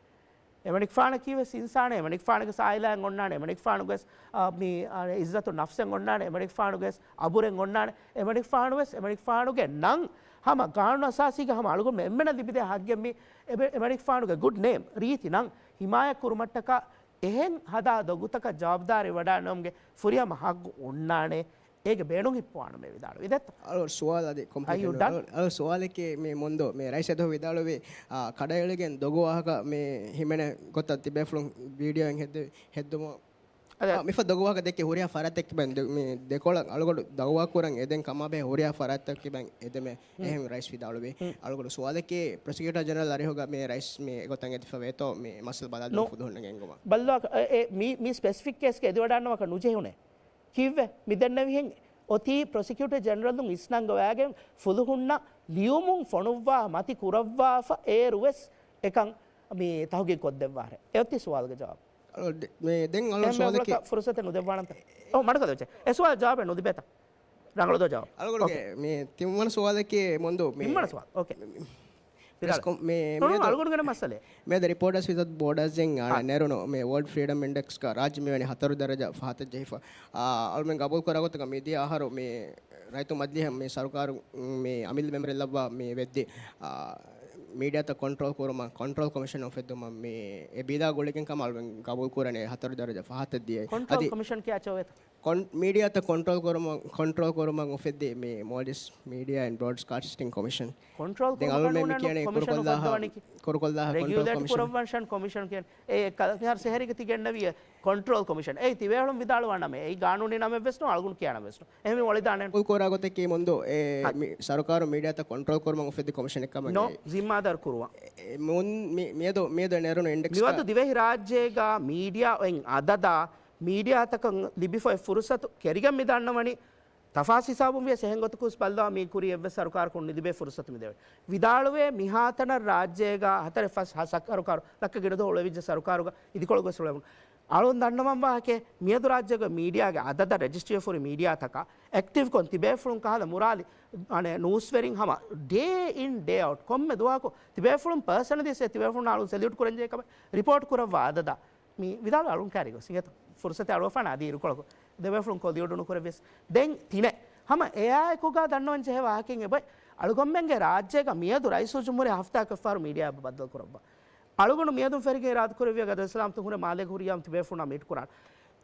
އެމަނިކުފާނަކީވެސް އިންސާނެއް، އެމަނިކުފާނުގެ އާއިލާއެއް އޮންނާނެ، އެމަނިކުފާނުގެވެސް، އާ، މި، އާ، ޢިއްޒަތު ނަފްސެއް އޮންނާނެ، އެމަނިކުފާނުގެވެސް އަބުރެއް އޮންނާނެ، އެމަނިކުފާނުވެސް، އެމަނިކުފާނުގެ ނަން ހަމަ ޤާނޫނު އަސާސީގަ ހަމަ އަޅުގަނޑުމެން އެންމެނަށް ލިބިދޭ ޙައްޤެއް މި އެބެ-، އެމަނިކުފާނުގެ ގުޑް ނޭމް، ރީތި ނަން ހިމާޔަތް ކުރުމަށްޓަކާ އެހެން ހަދާ ދޮގުތަކަށް ޖަވާބުދާރީ ވަޑާންނެވުމުގެ ފުރިހަމަ ޙައްޤު އޮންނާނެ. އޭގެ ބޭނުން ހިއްޕުވާން މި ވިދާޅުވި ދެއްތަ؟ އަޅު ސުވާލު އަދި ކޮން އައި ޔޫ ޑަން؟ އަޅު ސުވާލެކޭ މި މުންދު މި ރައީސް އެދުވަހު ވިދާޅުވި، އާ، ކަޑައެޅިގެން ދޮގު ވާހަކަ މި ހިމެނޭ ގޮތަށް ތިބޭފުޅުން ވީޑިއޯއިން ހެއްދެ-، ހެއްދުމު، އަދަ، އާ، މިފަ ދޮގު ވާހަކަ ދެއްކި ހުރިހާ ފަރާތްތަކަކީ ބައިން ދެ-، މި ދެކޮޅަށް އަޅުގަނޑު ދައުވާ ކުރަން އެދެން ކަމާބެހޭ ހުރިހާ ފަރާތްތަކަކީ ބައިން އެދެމޭ. ހުން. އެހެން ރައީސް ވިދާޅުވި. ހުން. އަޅުގަނޑު ސުވާލެކޭ ޕްރޮސިކިއުޓަރ ޖެނެރަލް އަރިހުގަ މި ރައީސް މި އެގޮތަށް އެދިފަ ވޭތޯ މި މައްސަލަ ބަލާލުން ނޯ. ފުލުހުންނަށް ގެންގުމަށް. ބައްލާ، އެ، އެ، މި، މި ސްޕެސިފިކް ކޭސްގެ އެދިވަޑާންނަވާކަށް ނުޖެހުނޭ. ކީއްވެ؟ މި ދެންނެވިހެން އޮތީ ޕްރޮސިކިއުޓަރ ޖެނެރަލުން އިސްނަންގަވާގެން ފުލުހުންނަށް ލިޔުމުން ފޮނުއްވާ މަތި ކުރައްވާފަ އޭރުވެސް އެކަން މި ތަހުގީގު ކޮށްދެއްވާހެ. އެއޮތީ ސުވާލުގެ ޖަވާބު. އަޅު ދެ-، މި ދެން އަޅު އެހެން ސުވާލަކީ ފުރުސަތެއް ނުދެއްވާނަންތަ؟ އޮ، މަޑުކަލަ ވެއްޖެ. އެ ސުވާލު ޖަވާބެއް ނުލިބޭތަ؟ ރަނގަޅު ދޯ ޖަވާބު؟ އަޅުގަނޑުގެ އޯކޭ. މި ތިންވަނަ ސުވާލަކީ މޮންދޫ މި ތިންވަނަ ސުވާލު. އޯކޭ. ޕްރެސް ކޮން-، މި، ނޫން، މިއަދު، އަޅުގަނޑުގެ މައްސަލައެއް. މިއަދު ރިޕޯޓާސް ވިތައުޓް ބޯޑާސް އިން އާ. ނެރުނު މި ވޯލްޑް ފްރީޑަމް އިންޑެކްސްގަ ރާއްޖެ މިވެނި ހަތަރު ދަރަޖަ ފަހަތަށް ޖެހިފަ. އާ، އަޅުމެން ގަބޫލު ކުރާ ގޮތަކަށް މިދިޔަ އަހަރު މި ރައްޔިތު މަޖިލީހަށް މި ސަރުކާރު މި އަމިއްލަ މެމްބަރެއް ލައްވާ މި ވެއްދި، އާ، މީޑިއާތައް ކޮންޓްރޯލް ކުރުމަށް ކޮންޓްރޯލް ކޮމިޝަން އުފެއްދުމަށް މި އެ ބިލާ ގުޅިގެން ކަމަށް އަޅުމެން ގަބޫލު ކުރަނީ ހަތަރު ދަރަޖަ ފަހަތަށް ދިޔައީ. ކޮންޓްރޯލް އަދި ކޮމިޝަން ކިޔާ ޗޯވޭތަ؟ ކޮން-، މީޑިއާތައް ކޮންޓްރޯލް ކުރުމަށް، ކޮންޓްރޯލް ކުރުމަށް އުފެއްދި މި މޯލްޑިވްސް މީޑިއާ އެންޑް ބްރޯޑްކާސްޓިން ކޮމިޝަން. ކޮންޓްރޯލް ދެން ކުރުމަށް އަޅުގަނޑު ނޫނެއް ކިޔަނީ ނޫން ކޮމިޝަނު ކުރުކޮށްލާހާ، ހައްދަވަނީކީ. ކުރުކޮށްލާހާ ކޮންޓްރޯލް ރެގިއުލޭޓް ކޮމިޝަން. ކުރައްވަންޝަން ކޮމިޝަން ކިޔަން. އެ ކަ-، މިހާރު ސެހެރީގަ ތި ގެންނެވިއެ ކޮންޓްރޯލް ކޮމިޝަން. އެއީ ތިބޭފުޅުން ވިދާޅުވާ ނަމެއް. އެއީ ގާނޫނީ ނަމެއް ވެސް ނޫން، އަޅުގަނޑު ކިޔާ ނަމެއް ވެސް ނޫން. އެހެންވީމަ އޮޅިދާނެ. ކޮންޓްރޯލް ކުރާ ގޮތަކީ މުންދު އެ ހަ. މި ސަރުކާރު މީޑިއާތައް ކޮންޓްރޯލް ކުރުމަށް އުފެއްދި ކޮމިޝަނެއް ކަމަށް ނޯ، އެ، ޒިންމާދާރު ކުރުވާ. އެ، މުން-، މި-، މިއަދު، މިއަދު ނެރުނު އިންޑެކްސް މިވަދު ދިވެހި ރާއްޖޭގަ މީޑިއާ އޮތް އަދަދާ މީޑިއާތަކަށް ލިބިފައި ފުރުސަތު ކެރިގެން މި ދަންނަވަނީ. ތަފާސް ހިސާބުން ވިޔަސް އެހެން ގޮތަކުސް ބައްލަވާ މީ ކުރީ އެއްވެސް ސަރުކާރަކުން ނުލިބޭ ފުރުސަތު މިދެވޭ. ވިދާޅުވޭ މިހާތަނަށް ރާއްޖޭގަ ހަތަރެއް ފަސް ހަ ސަރުކާރު ލައްކަ ގިނަ ދުވަހު އުޅެވިއްޖެ ސަރުކާރުގަ އިދިކޮޅުގަސް އުޅެވުނު. އަޅުން ދަންނަވަން ވާހަކަ މިއަދު ރާއްޖޭގަ މީޑިއާގެ އަދަދަށް ރެޖިސްޓްރީ ފުރި މީޑިއާތަކަށް އެކްޓިވްކޮން ތިބޭފުޅުން ކަހަލަ މުރާލި އަނެ ނޫސްވެރިން ހަމަ ޑޭ އިން ޑޭ އައުޓް ކޮންމެ ދުވަހަކު ތިބޭފުޅުން ޕާސަނަލީ ތިބޭފުޅުން އަޅުން ސެލިއުޓް ކުރަން ޖެހޭ ކަމެއް ރިޕޯޓް ކުރައްވާ އަދަދަށް މި ވިދާޅު އަޅުން ކައިރީގޮސް އިނގޭތޯ. ފުރުސަތެއް އަޅުވަފާނެ އަދި އިރުކޮޅަކު ދެބޭފުޅުން ކޮލިއުޑު ނުކުރެއްވިޔަސް. ދެން ތިނެއް ހަމަ އެއާއެކުގަ ދަންނަވަން ޖެހޭ ވާހަކައެއް އެބައި އަޅުގަނޑުމެންގެ ރާއްޖޭގަ މިއަދު ރައީސުލްޖުމްހޫރިއްޔާ ހަފްތާއަކަށްފަހުރު މީޑިއާ ބައްދަލު ކުރައްވާ. އަޅުގަނޑު މިއަދުން ފެށިގެން އިރާދަކުރެއްވިއްޔާ ގަދަރު އިސްލާމް ތުންހުރެ މާލޭގަ ހުރިޔާމު ތިބޭފުޅުންނާ މީޓް ކުރާނެ.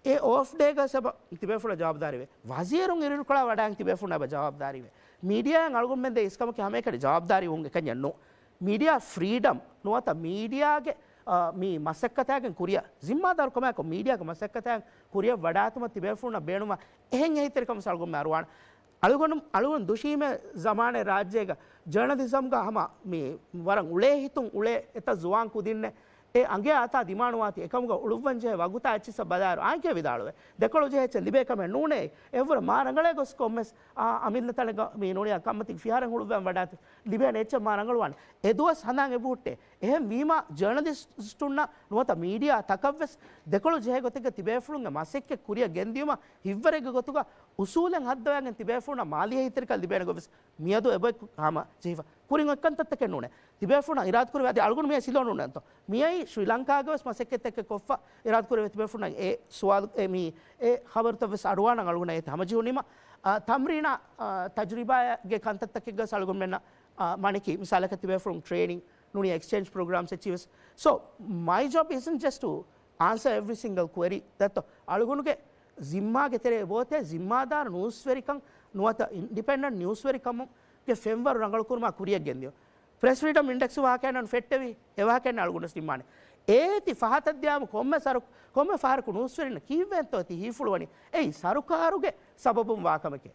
އެ އޯފް ޑޭގަ ސަބަ ތިބޭފުޅަށް ޖަވާބުދާރީވޭ. ވަޒީރުން އިރުއިރުކޮޅާ ވަޑާން ތިބޭފުޅުންނާ އެބަ ޖަވާބުދާރީވޭ. މީޑިއާއިން އަޅުގަނޑުމެން ދޭ އިސްކަމަކީ ހަމައެކަނި ޖަވާބުދާރީ ވުން އެކަންޏެއް ނޫން. މީޑިއާ ފްރީޑަމް ނުވަތަ މީޑިއާގެ، އާ، މި މަސައްކަތާގެން ކުރިއަށް ޒިންމާދާރުކަމާއެކު މީޑިއާގެ މަސައްކަތާގެން ކުރިއަށް ވަޑާތުމަށް ތިބޭފުޅުންނަށް ބޭނުންވާ އެހެން އެހީތެރިކަމަށް އަޅުގަނޑުމެން އަރުވާނެ. އަޅުގަނޑު، އަޅުގަނޑު ދުށީމެ ޒަމާނެއް ރާއްޖޭގަ ޖަރނަލިޒަމްގަ ހަމަ މި ވަރަށް އުޅޭ ހިތުން އުޅޭ އެތައް ޒުވާން ކުދިންނެއް އެ އަނގަޔާ އަތާ ދިމާނުވާތީ އެކަމުގަ އުޅުއްވަންޖެހޭ ވަގުތާ އެއްޗިއްސަށް ބަލާއިރު އާނކޭ ވިދާޅުވޭ. ދެކޮޅު ޖެހޭ އެއްޗެއް ލިބޭ ކަމެއް ނޫނޭ. އެއްވަރު މާ ރަނގަޅޭ ގޮސް ކޮންމެސް އާ، އަމިއްލަ ތަނެއްގަ މި ނޫނިއްޔާ ކަންމަތީގެ ފިހާރައިން ހުޅުއްވަން ވަޑާތި ލިބޭނެ އެއްޗެއް މާ ރަނގަޅުވާނެ. އެ ދުވަސް ހަނދާން އެބަހުއްޓޭ. އެހެން ވީމާ ޖަރނަލިސްޓުންނަށް ނުވަތަ މީޑިއާ ތަކަށްވެސް ދެކޮޅު ޖެހޭ ގޮތެއްގަ ތިބޭފުޅުންގެ މަސައްކަތް ކުރިއަށް ގެންދިޔުމަށް ހިތްވަރެއްގެ ގޮތުގަ އުސޫލެއް ހައްދަވާގެން ތިބޭފުޅުންނަށް މާލީ އެހީތެރިކަން ލިބޭނެ ގޮތްވެސް މިއަދު އެބައި ހަމަ ޖެހިފަ. ކުރިން އޮތް ކަންތައްތަކެއް ނޫނޭ. ތިބޭފުޅުންނަށް އިރާދަކުރެވޭ އަދި އަޅުގަނޑު މިއައީ ސިލޯނުންނޭންތޯ. މިއައީ ޝްރީ ލަންކާގަވެސް މަސައްކަތްތަކެއް ކޮށްފަ އިރާދަކުރެވޭ ތިބޭފުޅުންނަށް އެ ސުވާލު، އެ މީ، އެ ޚަބަރުތައްވެސް އަޑުވާނަން އަޅުގަނޑަށް އޭތި ހަމަޖެހުނީމަ، އާ، ތަމްރީނާ، އާ، ތަޖުރިބާގެ ކަންތައްތަކެއްގަސް އަޅުގަނޑުމެންނަށް، އާ، މަނެކީ މިސާލަކަށް ތިބޭފުޅުން ޓްރޭނިން ނޫނީ އެކްސްޗޭންޖް ޕްރޮގްރާމްސް އެއްޗިވެސް. So, my job isn't just to answer every single query. ދެއްތޯ؟ އަޅުގަނޑުގެ ޒިންމާގެ ތެރޭ އެބައޮތޭ ޒިންމާދާރު ނޫސްވެރިކަން ނުވަތަ އިންޑިޕެންޑެންޓް ނިއުސްވެރިކަމުގެ ފެންވަރު ރަނގަޅުކުރުމާ ކުރިއަށް ގެންދިޔުން. ޕްރެސް ފްރީޑަމް އިންޑެކްސް ވާހަކައެއް ނަން ފެއްޓެވި، އެ ވާހަކައެއް ނަން އަޅުގަނޑު ނިންމާނެ. އޭތި ފަހަތަށް ދިޔާމު ކޮންމެ ސަރު-، ކޮންމެ ފަހަރަކު ނޫސްވެރިންނަށް ކީއްވެއެއްތޯ ތި ހީފުޅުވަނީ؟ އެއީ ސަރުކާރުގެ ސަބަބުން ވާ ކަމެކޭ.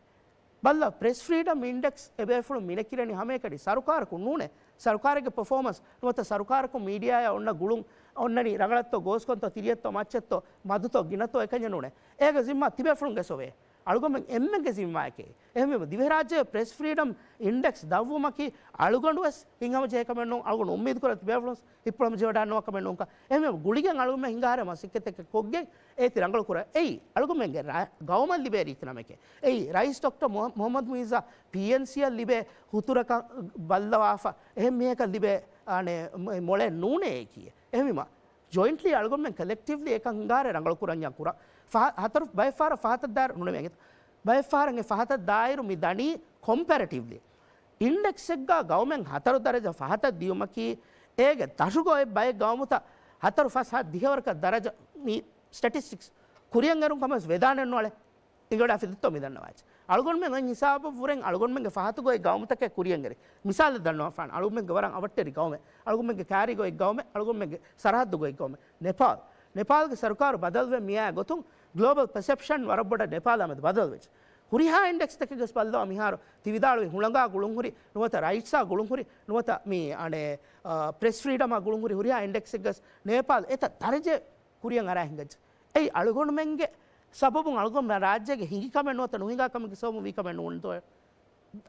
ބައްލަ، ޕްރެސް ފްރީޑަމް އިންޑެކްސް އެބޭފުޅުން މިނެކިރަނީ ހަމައެކަނި ސަރުކާރަކުން ނޫނޭ. ސަރުކާރެއްގެ ޕަފޯމަންސް ނުވަތަ ސަރުކާރަކުން މީޑިއާއާ އޮންނަ ގުޅުން އޮންނަނީ ރަނގަޅަށްތޯ، ގޯސްކޮންތޯ، ތިރިއެއްތޯ، މައްޗެއްތޯ، މަދުތޯ، ގިނަތޯ އެކަންޏެއް ނޫނޭ. އޭގެ ޒިންމާ ތިބޭފުޅުންގެ ސޮވޭ. އަޅުގަނޑުމެން އެންމެންގެ ޒިންމާއެކޭ. އެހެންވީމަ، ދިވެހިރާއްޖޭގެ ޕްރެސް ފްރީޑަމް އިންޑެކްސް ދަށްވުމަކީ އަޅުގަނޑުވެސް ހިތްހަމަޖެހޭ ކަމެއް ނޫން. އަޅުގަނޑު އުއްމީދުކުރަން ތިބޭފުޅުން ހިތްޕުޅަމަ ޖެހިވަޑާންނަވާ ކަމެއް ނޫންކަން. އެހެންވީމަ، ގުޅިގެން އަޅުގަނޑުމެން ހިނގާރޭ މަސައްކަތްތަކެއް ކޮށްގެން އޭތި ރަނގަޅު ކުރަން. އެއީ، އަޅުގަނޑުމެންގެ ރަ-، ގައުމަށް ލިބޭ ރީތި ނަމެކޭ. އެއީ، ރައީސް ޑޮކްޓަރ މުހަ-، މުހައްމަދު މުއިއްޒާ ޕީއެންސީއަށް ލިބޭ ހުތުރަކަށް ބައްލަވާފަ، އެހެން މީހަކަށް ލިބޭ، އަނެ، މޮ-، މޮޅެއް ނޫނޭ އެކީ. އެހެންވީމަ، ޖޮއިންޓްލީ އަޅުގަނޑުމެން ކަލެކްޓިވްލީ އެކަން ހިނގާރޭ ރަނގަޅުކުރަންޏާ ކުރަން. ފަހަ-، ހަތަރު ބައެއް ފަހަރަށް ފަހަތަށް ދާއިރު ނޫނެވެ. ބައެއް ފަހަރަށް އެ ފަހަތަށް ދާއިރު މި ދަނީ ކޮމްޕެރެޓިވްލީ. އިންޑެކްސްއެއްގަ ގައުމެއް ހަތަރު ދަރަޖަ ފަހަތަށް ދިޔުމަކީ، އޭގެ ދަށުގަ އޮތް ބައެއް ގައުމުތައް ހަތަރު ފަސް ހަ ދިހަވަރަކަށް ދަރަޖަ މި ސްޓެޓިސްޓިކްސް ކުރިއަށް އެރުން ކަމަސް ވެދާނެއް ނުވާނެ. އިނގޭ ވަޑާ ފިލިތޯ މި ދަންނަވާ އެއްޗެއް. އަޅުގަނޑުމެން އޮތް ހިސާބަށް ވުރެން އަޅުގަނޑުމެންގެ ފަހަތުގައި ގައުމުތަކެއް ކުރިއަށް އެރި. މިސާލެއް ދަންނަވާފާނަ، އަޅުގަނޑުމެންގެ ވަރަށް އަވަށްޓެރި ގައުމެއް، އަޅުގަނޑުމެންގެ ކާރީގައި ގައުމެއް، އަޅުގަނޑުމެންގެ ސަރަހައްދުގައި ގައުމެއް، ނެޕާލް. ނެޕާލްގެ ސަރުކާރު ބަދަލުވެ މިއާ ގޮތުން ގްލޯބަލް ޕަސެޕްޝަން ވަރަށް ބޮޑަށް ނެޕާލާ މެދު ބަދަލުވެއްޖެ. ހުރިހާ އިންޑެކްސްތަކެއްގަސް ބައްލަވާ މިހާރު ތި ވިދާޅުވި ހުޅަނގާ ގުޅުން ހުރި، ނުވަތަ ރައިޓްސާ ގުޅުން ހުރި، ނުވަތަ މި އަނެ، އަ، ޕްރެސް ފްރީޑަމާ ގުޅުން ހުރި ހުރިހާ އިންޑެކްސެއްގަސް ނޭޕާލް އެތައް ދަރަޖައެއް ކުރިއަށް އަރާ ހިނގައްޖެ. އެއީ އަޅުގަނޑުމެންގެ ސަބަބުން އަޅުގަނޑު ރާއްޖޭގެ ހިނގި ކަމެއް ނުވަތަ ނުހިނގާ ކަމެއްގެ ސަބަބުން ވީ ކަމެއް ނޫންތޯ؟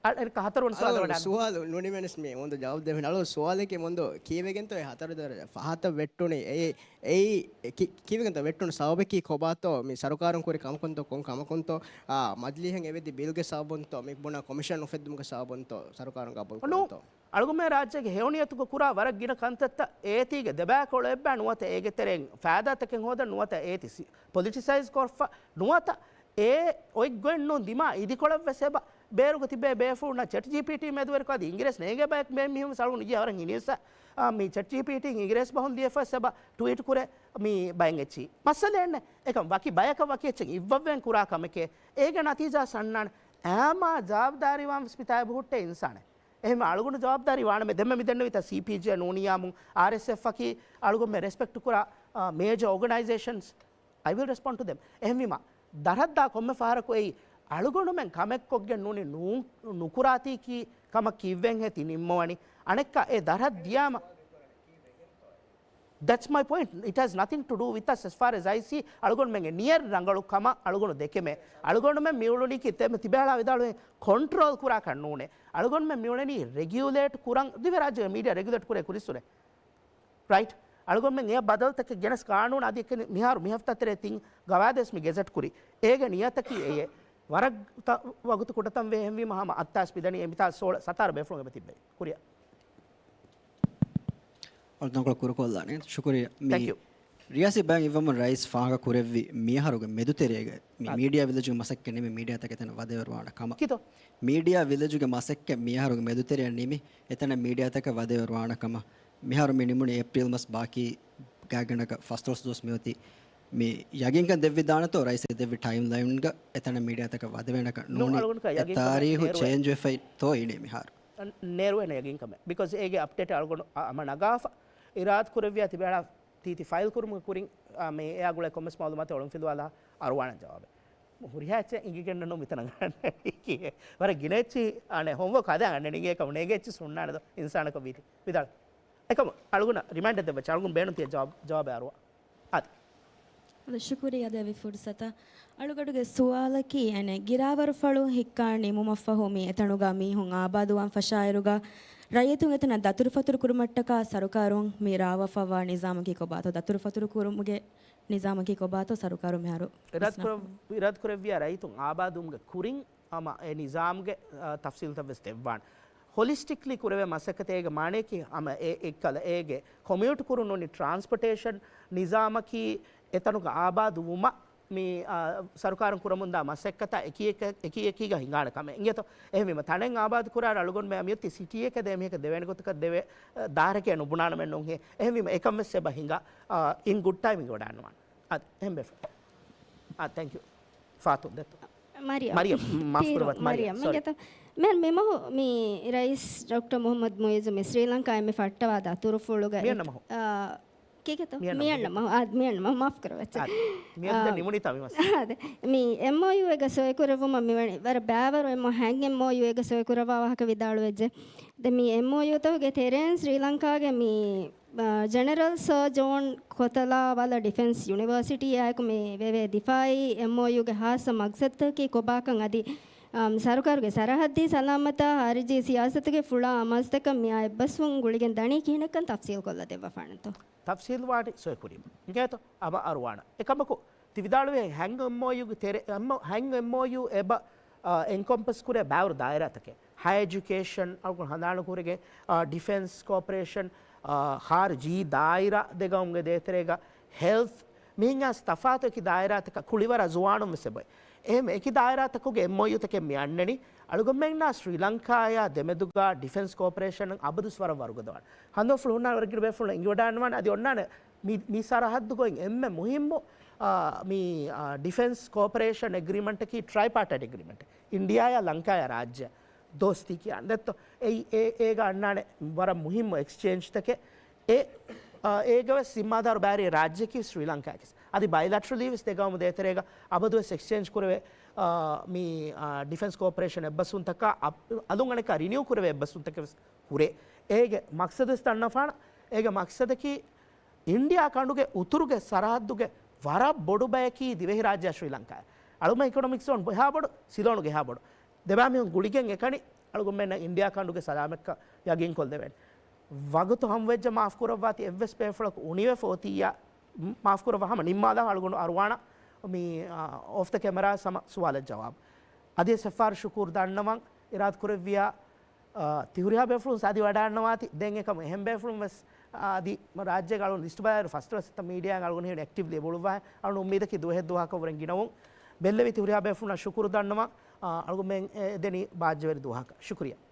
އަ-، އަ-، ހަތަރުވަނަ ސުވާލަށް ވަޑާން. ސުވާލު ނުނިމެނެސް މި މުންދު ޖަވާބު ދެވެން. އަޅު ސުވާލެކޭ މުންދު ކީވެގެންތޯ އެ ހަތަރު ދަރަޖަ ފަހަތަށް ވެއްޓުނީ؟ އެ، އެއީ އެ ކި-، ކީވެގެންތޯ ވެއްޓުނު ސަބަބަކީ ކޮބާތޯ؟ މި ސަރުކާރުން ކުރި ކަމަކުންތޯ ކޮން ކަމަކުންތޯ؟ އާ، މަޖިލީހަށް އެވެދި ބިލްގެ ސަބަބުންތޯ؟ މި ބުނާ ކޮމިޝަން އުފެއްދުމުގެ ސަބަބުންތޯ ސަރުކާރުން ގަބޫލު ނޫ. ކުރަންތޯ؟ އަޅުގަނޑުމެން ރާއްޖޭގެ ހެޔޮނިޔަތުގަ ކުރާ ވަރަށް ގިނަ ކަންތައްތައް އޭތީގެ ދެބަޔަކަށް އުޅެއްވާ ނުވަތަ އޭގެ ތެރެއިން ފައިދާތަކެއް ހޯދަން ނުވަތަ އޭތި ސި-، ޕޮލިޓިސައިޒް ކޮށްފަ ނުވަތަ އެ އޮތް ގޮތް ނޫން ދިމާ އިދިކޮޅަށްވެސް އެބަ ބޭރުގަ ތިބޭ ބޭފުޅުންނަށް ޗެޓް ޖީޕީޓީ މެދުވެރިކޮށް އަދި އިނގިރޭސި ނޭނގޭ ބަޔަކު މޭ މީހުން ސަޅުން އިޖި އަވަރަށް ހިނިއްސަ، މި ޗެޓް ޖީޕީޓީ އިނގިރޭސި ބަހުން ލިޔެފަސް އެބަ ޓްވީޓް ކުރޭ މި ބައެއް އެއްޗި. މައްސަލައެއްނެ. އެކަމް ވަކި ބަޔަކަށް ވަކި އެއްޗެއް އިއްވައްވެން ކުރާ ކަމެކޭ. އޭގެ ނަތީޖާ ސަންނާނެ. އާމާ ޖަވާބުދާރީވާން ވެސް މިތާ އެބަހުއްޓޭ އިންސާނެއް. އެހެން އަޅުގަނޑު ޖަވާބުދާރީ ވާނަމޭ ދެންމެ މިދެންނެވިތާ ސީޕީޖީއެއް ނޫނިއްޔާމުން އާރްއެސްއެފްއަކީ އަޅުގަނޑުމެން ރެސްޕެކްޓް ކުރާ މޭޖަ އޯގަނައިޒޭޝަންސް. I will respond to them. އެހެންވީމާ، ދަރަށްދާ ކޮންމެ ފަހަރަކު އެއީ އަޅުގަނޑުމެން ކަމެއްކޮށްގެން ނޫނީ ނޫ-، ނުކުރާތީކީ ކަމަށް ކީއްވެންހޭ ތި ނިންމަވަނީ. އަނެއްކާ އެ ދަރަށް ދިޔާމަ، That's my point. It has nothing to do with us as far as I see. އަޅުގަނޑުމެންގެ ނިޔަތް ރަނގަޅު ކަމަށް އަޅުގަނޑު ދެކެމޭ. އަޅުގަނޑުމެން މިއުޅުނީކީ ތިބޭ-، ތިބޭހަޅާ ވިދާޅުވެ ކޮންޓްރޯލް ކުރާކަށް ނޫނޭ. އަޅުގަނޑުމެން މިއުޅެނީ ރެގިއުލޭޓް ކުރަން. ދިވެހިރާއްޖޭގެ މީޑިއާ ރެގިއުލޭޓް ކުރޭ ކުރިއްސުރެ. ރައިޓް؟ އަޅުގަނޑުމެން އެ ބަދަލުތަކެއް ގެނެސް ގާނޫނު އަދި އެކަނި މިހާރު މި ހަފްތާ ތެރޭ ތިން ގަވާއިދުވެސް މި ގެޒެޓް ކުރީ. އޭގެ ނިޔަތަކީ އެއޭ. ވަރަށް ތަ-، ވަގުތު ކުޑަތަން ވޭ އެހެންވީމަ ހަމަ އައްތާސް މިދަނީ އެ މިތާ ސޯޅަ ސަތާރަ ބޭފުޅުން އެބަ ތިއްބެވި. ކުރިއަށް. އަޅުތަންކޮޅަށް ކުރުކޮށްލާނެ. ޝުކުރިއްޔާ. މި ތެންކް ޔޫ. ރިޔާސީ ބައިން އިއްވަމުން ރައީސް ފާހަގަ ކުރެއްވި މިއަހަރުގެ މެދުތެރޭގަ މި އާ. މީޑިއާ ވިލެޖުގެ މަސައްކަތް ނިމި މީޑިއާތަކަށް އެތަނަށް ވަދެވަރުވާނެ ކަމަށް. ކިތޯ؟ މީޑިއާ ވިލެޖުގެ މަސައްކަތް މިއަހަރުގެ މެދުތެރެއަށް ނިމި އެތަނަށް މީޑިއާތަކަށް ވަދެވަރުވާނެ ކަމަށް. މިހާރު މި ނިމުނީ އޭޕްރީލް މަސް ބާކީ ގާތްގަނޑަކަށް ފަސްދޮޅަސް ދުވަސް މިއޮތީ. މި ޔަގީންކަން ދެއްވިދާނެތޯ ރައީސް ދެއްވި ޓައިމް ލައިންގަ އެތަނަށް މީޑިއާތަކަށް ވަދެވޭނެކަން؟ ނޫނީ އަޅުގަނޑަކަށް އެ ޔަގީންކަމެއް ތާރީހު ނޭރުވޭ. ޗޭންޖް ވެފައިތޯ އިނީ މިހާރު؟ ނޭރުވޭނެ ޔަގީންކަމެއް. ބިކޮޒް އޭގެ އަޕްޑޭޓް އަޅުގަނޑު އަ-، ހަމަ ނަގާފަ. އިރާދަ ކުރެއްވިޔާ ތިބޭހަޅާ ތީތި ފައިލް ކުރުމުގެ ކުރިން، އާ، މި އެއާ ގުޅޭ ކޮންމެސް މައުލޫމާތެއް އޮޅުން ފިލުވާލާ އަރުވާނެ ޖަވާބެއް. ހުރިހާ އެއްޗެއް އިނގިގެންނެއްނު މިތަނަށް ގަންނަނީކީ. ވަރަށް ގިނަ އެއްޗި އަނެއް ހޮމްވޯކް ހަދާ ގަންނަނީ އެކަމު ނޭގޭ އެއްޗިސް ހުންނާނެ ދޯ އިންސާނަކަށް ވީތީ. ވިދާޅު. އެކަމު އަޅުގަނޑަށް ރިމައިންޑަރ ދެއްވައްޗަ އަޅުގަނޑު ބޭނުން ތިޔަ ޖަވާބު، ޖަވާބެއް އަރުވާ. އާދެ. އަދި ޝުކުރިއްޔާ ދެއްވި ފުރުސަތަށް. އަޅުގަޑުގެ ސުވާލަކީ އަނެއް ގިރާވަރުފަޅު ހިއްކާ ނިމުމަށްފަހު މި އެތަނުގަ މީހުން އާބާދުވާން ފަށާއިރުގަ ރައްޔިތުން އެތަނަށް ދަތުރުފަތުރު ކުރުމަށްޓަކާ ސަރުކާރުން މި ރާވާފައިވާ ނިޒާމަކީ ކޮބާތޯ؟ ދަތުރުފަތުރު ކުރުމުގެ ނިޒާމަކީ ކޮބާތޯ ސަރުކާރު މިހާރު އިރާދަ ކުރެ-، ވިސްނާފަ؟ އިރާދަ ކުރެއްވިޔާ ރައްޔިތުން އާބާދުވުމުގެ ކުރިން ހަމަ އެ ނިޒާމްގެ، އާ، ތަފްސީލްތައް ވެސް ދެއްވާނެ. ހޮލިސްޓިކްލީ ކުރެވޭ މަސައްކަތޭގެ މާނަޔަކީ ހަމަ އެ އެއްކަލަ އޭގެ ކޮމިއުޓް ކުރުން ނޫނީ ޓްރާންސްޕޯޓޭޝަން ނިޒާމަކީ އެތަނުގަ އާބާދު ވުމަށް މި، އާ، ސަރުކާރުން ކުރަމުންދާ މަސައްކަތާ އެކި އެކ-، އެކި އެކީގަ ހިނގާނެ ކަމެއް. އިނގޭތޯ؟ އެހެންވީމަ ތަނެއް އާބާދު ކުރާ އަޅުގަނޑުމެން މިއޮތީ ސިޓީއެކޭ ދޭ މީހަކަށް ދެވޭނެ ގޮތަކަށް ދެވޭ، އާ، ދާއިރެކޭ ނުބުނާނަމެއް ނޫންހޭ. އެހެންވީމަ އެކަން ވެސް އެބަ ހިނގާ، އާ، އިން ގުޑް ޓައިމިންގ ވަޑާންނަވާނެ. އަދި އެހެން ވެފަ. އާ، ތެންކް ޔޫ. ފާތުން ދެއްތޯ. މަރިޔަމް. މަރިޔަމް، މާފު ތީރު، ކުރައްވާތި، މަރިޔަމް. މަރިޔަމް. ސޮރީ. މިގެތަ-، މިހެން މިމަހު މި ރައީސް ޑޮކްޓަރ މުހައްމަދު މުއިއްޒު މި ސްރީލަންކާއިން މި ފައްޓަވާ ދަތުރުފުޅުގަ މިއަންނަ އެ-، މަހު. އާ، ކީކޭތޯ؟ މިއަންނަ މިއަންނަ މަހު. މަހު. އާ، މިއަންނަ މަހު. މާފު ކުރައްވާތި. އާ، މިއަދު ދެން އާ، ނިމުނީތާ މި މަސް. އާ، ދެ-، މި އެމްއޯޔޫ އެއްގަ ސޮއި ކުރެއްވުމަށް މިވަނީ ވަރަށް ބައިވަރު އެމްއޯ-، ހަތް އެމްއޯޔޫ އެއްގަ ސޮއި ކުރައްވާ ވާހަކަ ވިދާޅުވެއްޖެ. ދެ މި އެމްއޯޔޫތަކުގެ ތެރެއިން ސްރީލަންކާގެ މި އާ، ޖެނެރަލް ސާ ޖޯން ކޮތަލާ ވަލަ ޑިފެންސް ޔުނިވާސިޓީއާއެކު މި ވެވޭ ދިފާއީ އެމްއޯޔޫގެ ހާއްސަ މަގްސަދަކީ ކޮބާކަން އަދި، އާ، ސަރުކާރުގެ ސަރަހައްދީ ސަލާމަތާ ހާރިޖީ ސިޔާސަތުގެ ފުޅާ އަމާޒުތަކަށް މިއާ އެއްބަސްވުން ގުޅިގެން ދަނީ ކިހިނެއްކަން ތަފްސީލް ކޮށްލަ ދެއްވާފާނެތޯ؟ ތަފްސީލް ވާނީ ސޮއި ކުރީމަ. އިނގޭތޯ؟ އަމަ އަރުވާނަ. އެކަމަކު، ތި ވިދާޅުވޭ ހަތް އެމްއޯޔޫގެ ތެރެ-، އެމް-، ހަތް އެމްއޯޔޫ އެބަ، އާ، އެންކޮމްޕަސް ކުރޭ ބައިވަރު ދާއިރާތަކެއް. ހަޔަ އެޖުކޭޝަން، އަޅުގަނޑު ހަނދާނު ކުރެގެން، އާ، ޑިފެންސް ކޯޕަރޭޝަން، އާ، ޚާރިޖީ ދާއިރާ ދެ ގައުމުގެ ދޭތެރޭގަ ހެލްތް، މިހިނގާސް ތަފާތު އެކި ދާއިރާތަކަށް ކުޅިވަރަށް ޒުވާނުން ވެސް އެބައޮތް. އެހެން އެކި ދާއިރާތަކުގެ އެމްއޯޔޫތަކެއް މި އަންނަނީ، އަޅުގަނޑުމެންނާ ސްރީލަންކާޔާ ދެމެދުގަ ޑިފެންސް ކޯޕަރޭޝަން އަބަދުސް ވަރަށް ވަރުގަދަވާނެ. ހަނދުމަފުޅު ހުންނާނެ ވަރަށް ގިނަ ބޭފުޅުން އެނގިވަޑާންވާނެ އަދި އޮންނާނެ މި، މި ސަރަހައްދުގައި އެންމެ މުހިއްމު، އާ، މި، އާ، ޑިފެންސް ކޯޕަރޭޝަން އެގްރީމަންޓަކީ ޓްރައިޕާޓައިޓް އެގްރީމަންޓެއް. އިންޑިއާޔާ ލަންކާޔާ ރާއްޖެ ދޯސްތީ ކިޔާން ދެއްތޯ. އެއީ، އޭ، އޭގަ އަންނާނެ ވަރަށް މުހިއްމު އެކްސްޗޭންޖްތަކެއް. އެ، އާ، އޭގަ ވެސް ޒިންމާދާރު ބައިވެރި ރާއްޖެއަކީ ސްރީލަންކާއަކީ. އަދި ބައިލެޓްރަލީ ވެސް ދެ ގައުމު ދޭތެރޭގަ އަބަދުވެސް އެކްސްޗޭންޖް ކުރެވޭ، އާ، މި، އާ، ޑިފެންސް ކޯޕަރޭޝަން އެއްބަސްވުންތަކާ އަ-، އަލުން އަނެއްކާ ރިނިއު ކުރެވޭ އެއްބަސްވުންތަކެއް ވެސް ހުރޭ. އޭގެ މަގްސަދުވެސް ދަންނަފާނަ، އޭގެ މަގްސަދަކީ އިންޑިއާ ކަނޑުގެ އުތުރުގެ ސަރަހައްދުގެ ވަރަށް ބޮޑު ބަޔަކީ ދިވެހިރާއްޖެއާ ސްރީލަންކާ. އަޅުމެން އިކޮނޮމިކް ޒޯން އެހާ ބޮޑު، ސިލޯނުގެ އެހާ ބޮޑު. ދެބައިމީހުން ގުޅިގެން އެކަނި އަޅުގަނޑުމެންނަށް އިންޑިއާ ކަނޑުގެ ސަލާމަތްކަން ޔަގީންކޮށްދެވޭނެ. ވަގުތު ހަމަވެއްޖެ މާފްކުރައްވާތި އެއްވެސް ބޭފުޅަކު އުނިވެފަ އޮތިއްޔާ މާފްކުރައްވާ ހަމަ ނިންމާލާ އަޅުގަނޑު އަރުވާނަ މި، އާ، އޮފް ދަ ކެމެރާ ހަމަ ސުވާލަށް ޖަވާބު. އަދިވެސް އެއްފަހަރު ޝުކުރު ދަންނަވަން އިރާދަ ކުރެއްވިޔާ، އާ، ތިހުރިހާ ބޭފުޅުން ސާދި ވަޑާންނަވާތި. ދެން އެކަމު އެހެން ބޭފުޅުން ވެސް، އާ، އަދި ރާއްޖޭގަ އަޅުން ލިސްޓް ބަލާއިރު ފަސްދޮޅަސް ސަތަ މީޑިއާއިން އަޅުގަނޑު ހިން އެކްޓިވްލީ އެބަ އުޅުއްވާ. އަޅުން އުއްމީދަކީ ދުވަހެއް ދުވަހަކަށް ވުރެން ގިނަވުން. ބެއްލެވި ތިހުރިހާ ބޭފުޅުންނަށް ޝުކުރު ދަންނަވަން. އަޅުގަނޑުމެން އެ ދެނީ ބާއްޖަވެރި ދުވަހަކަށް. ޝުކުރިއްޔާ.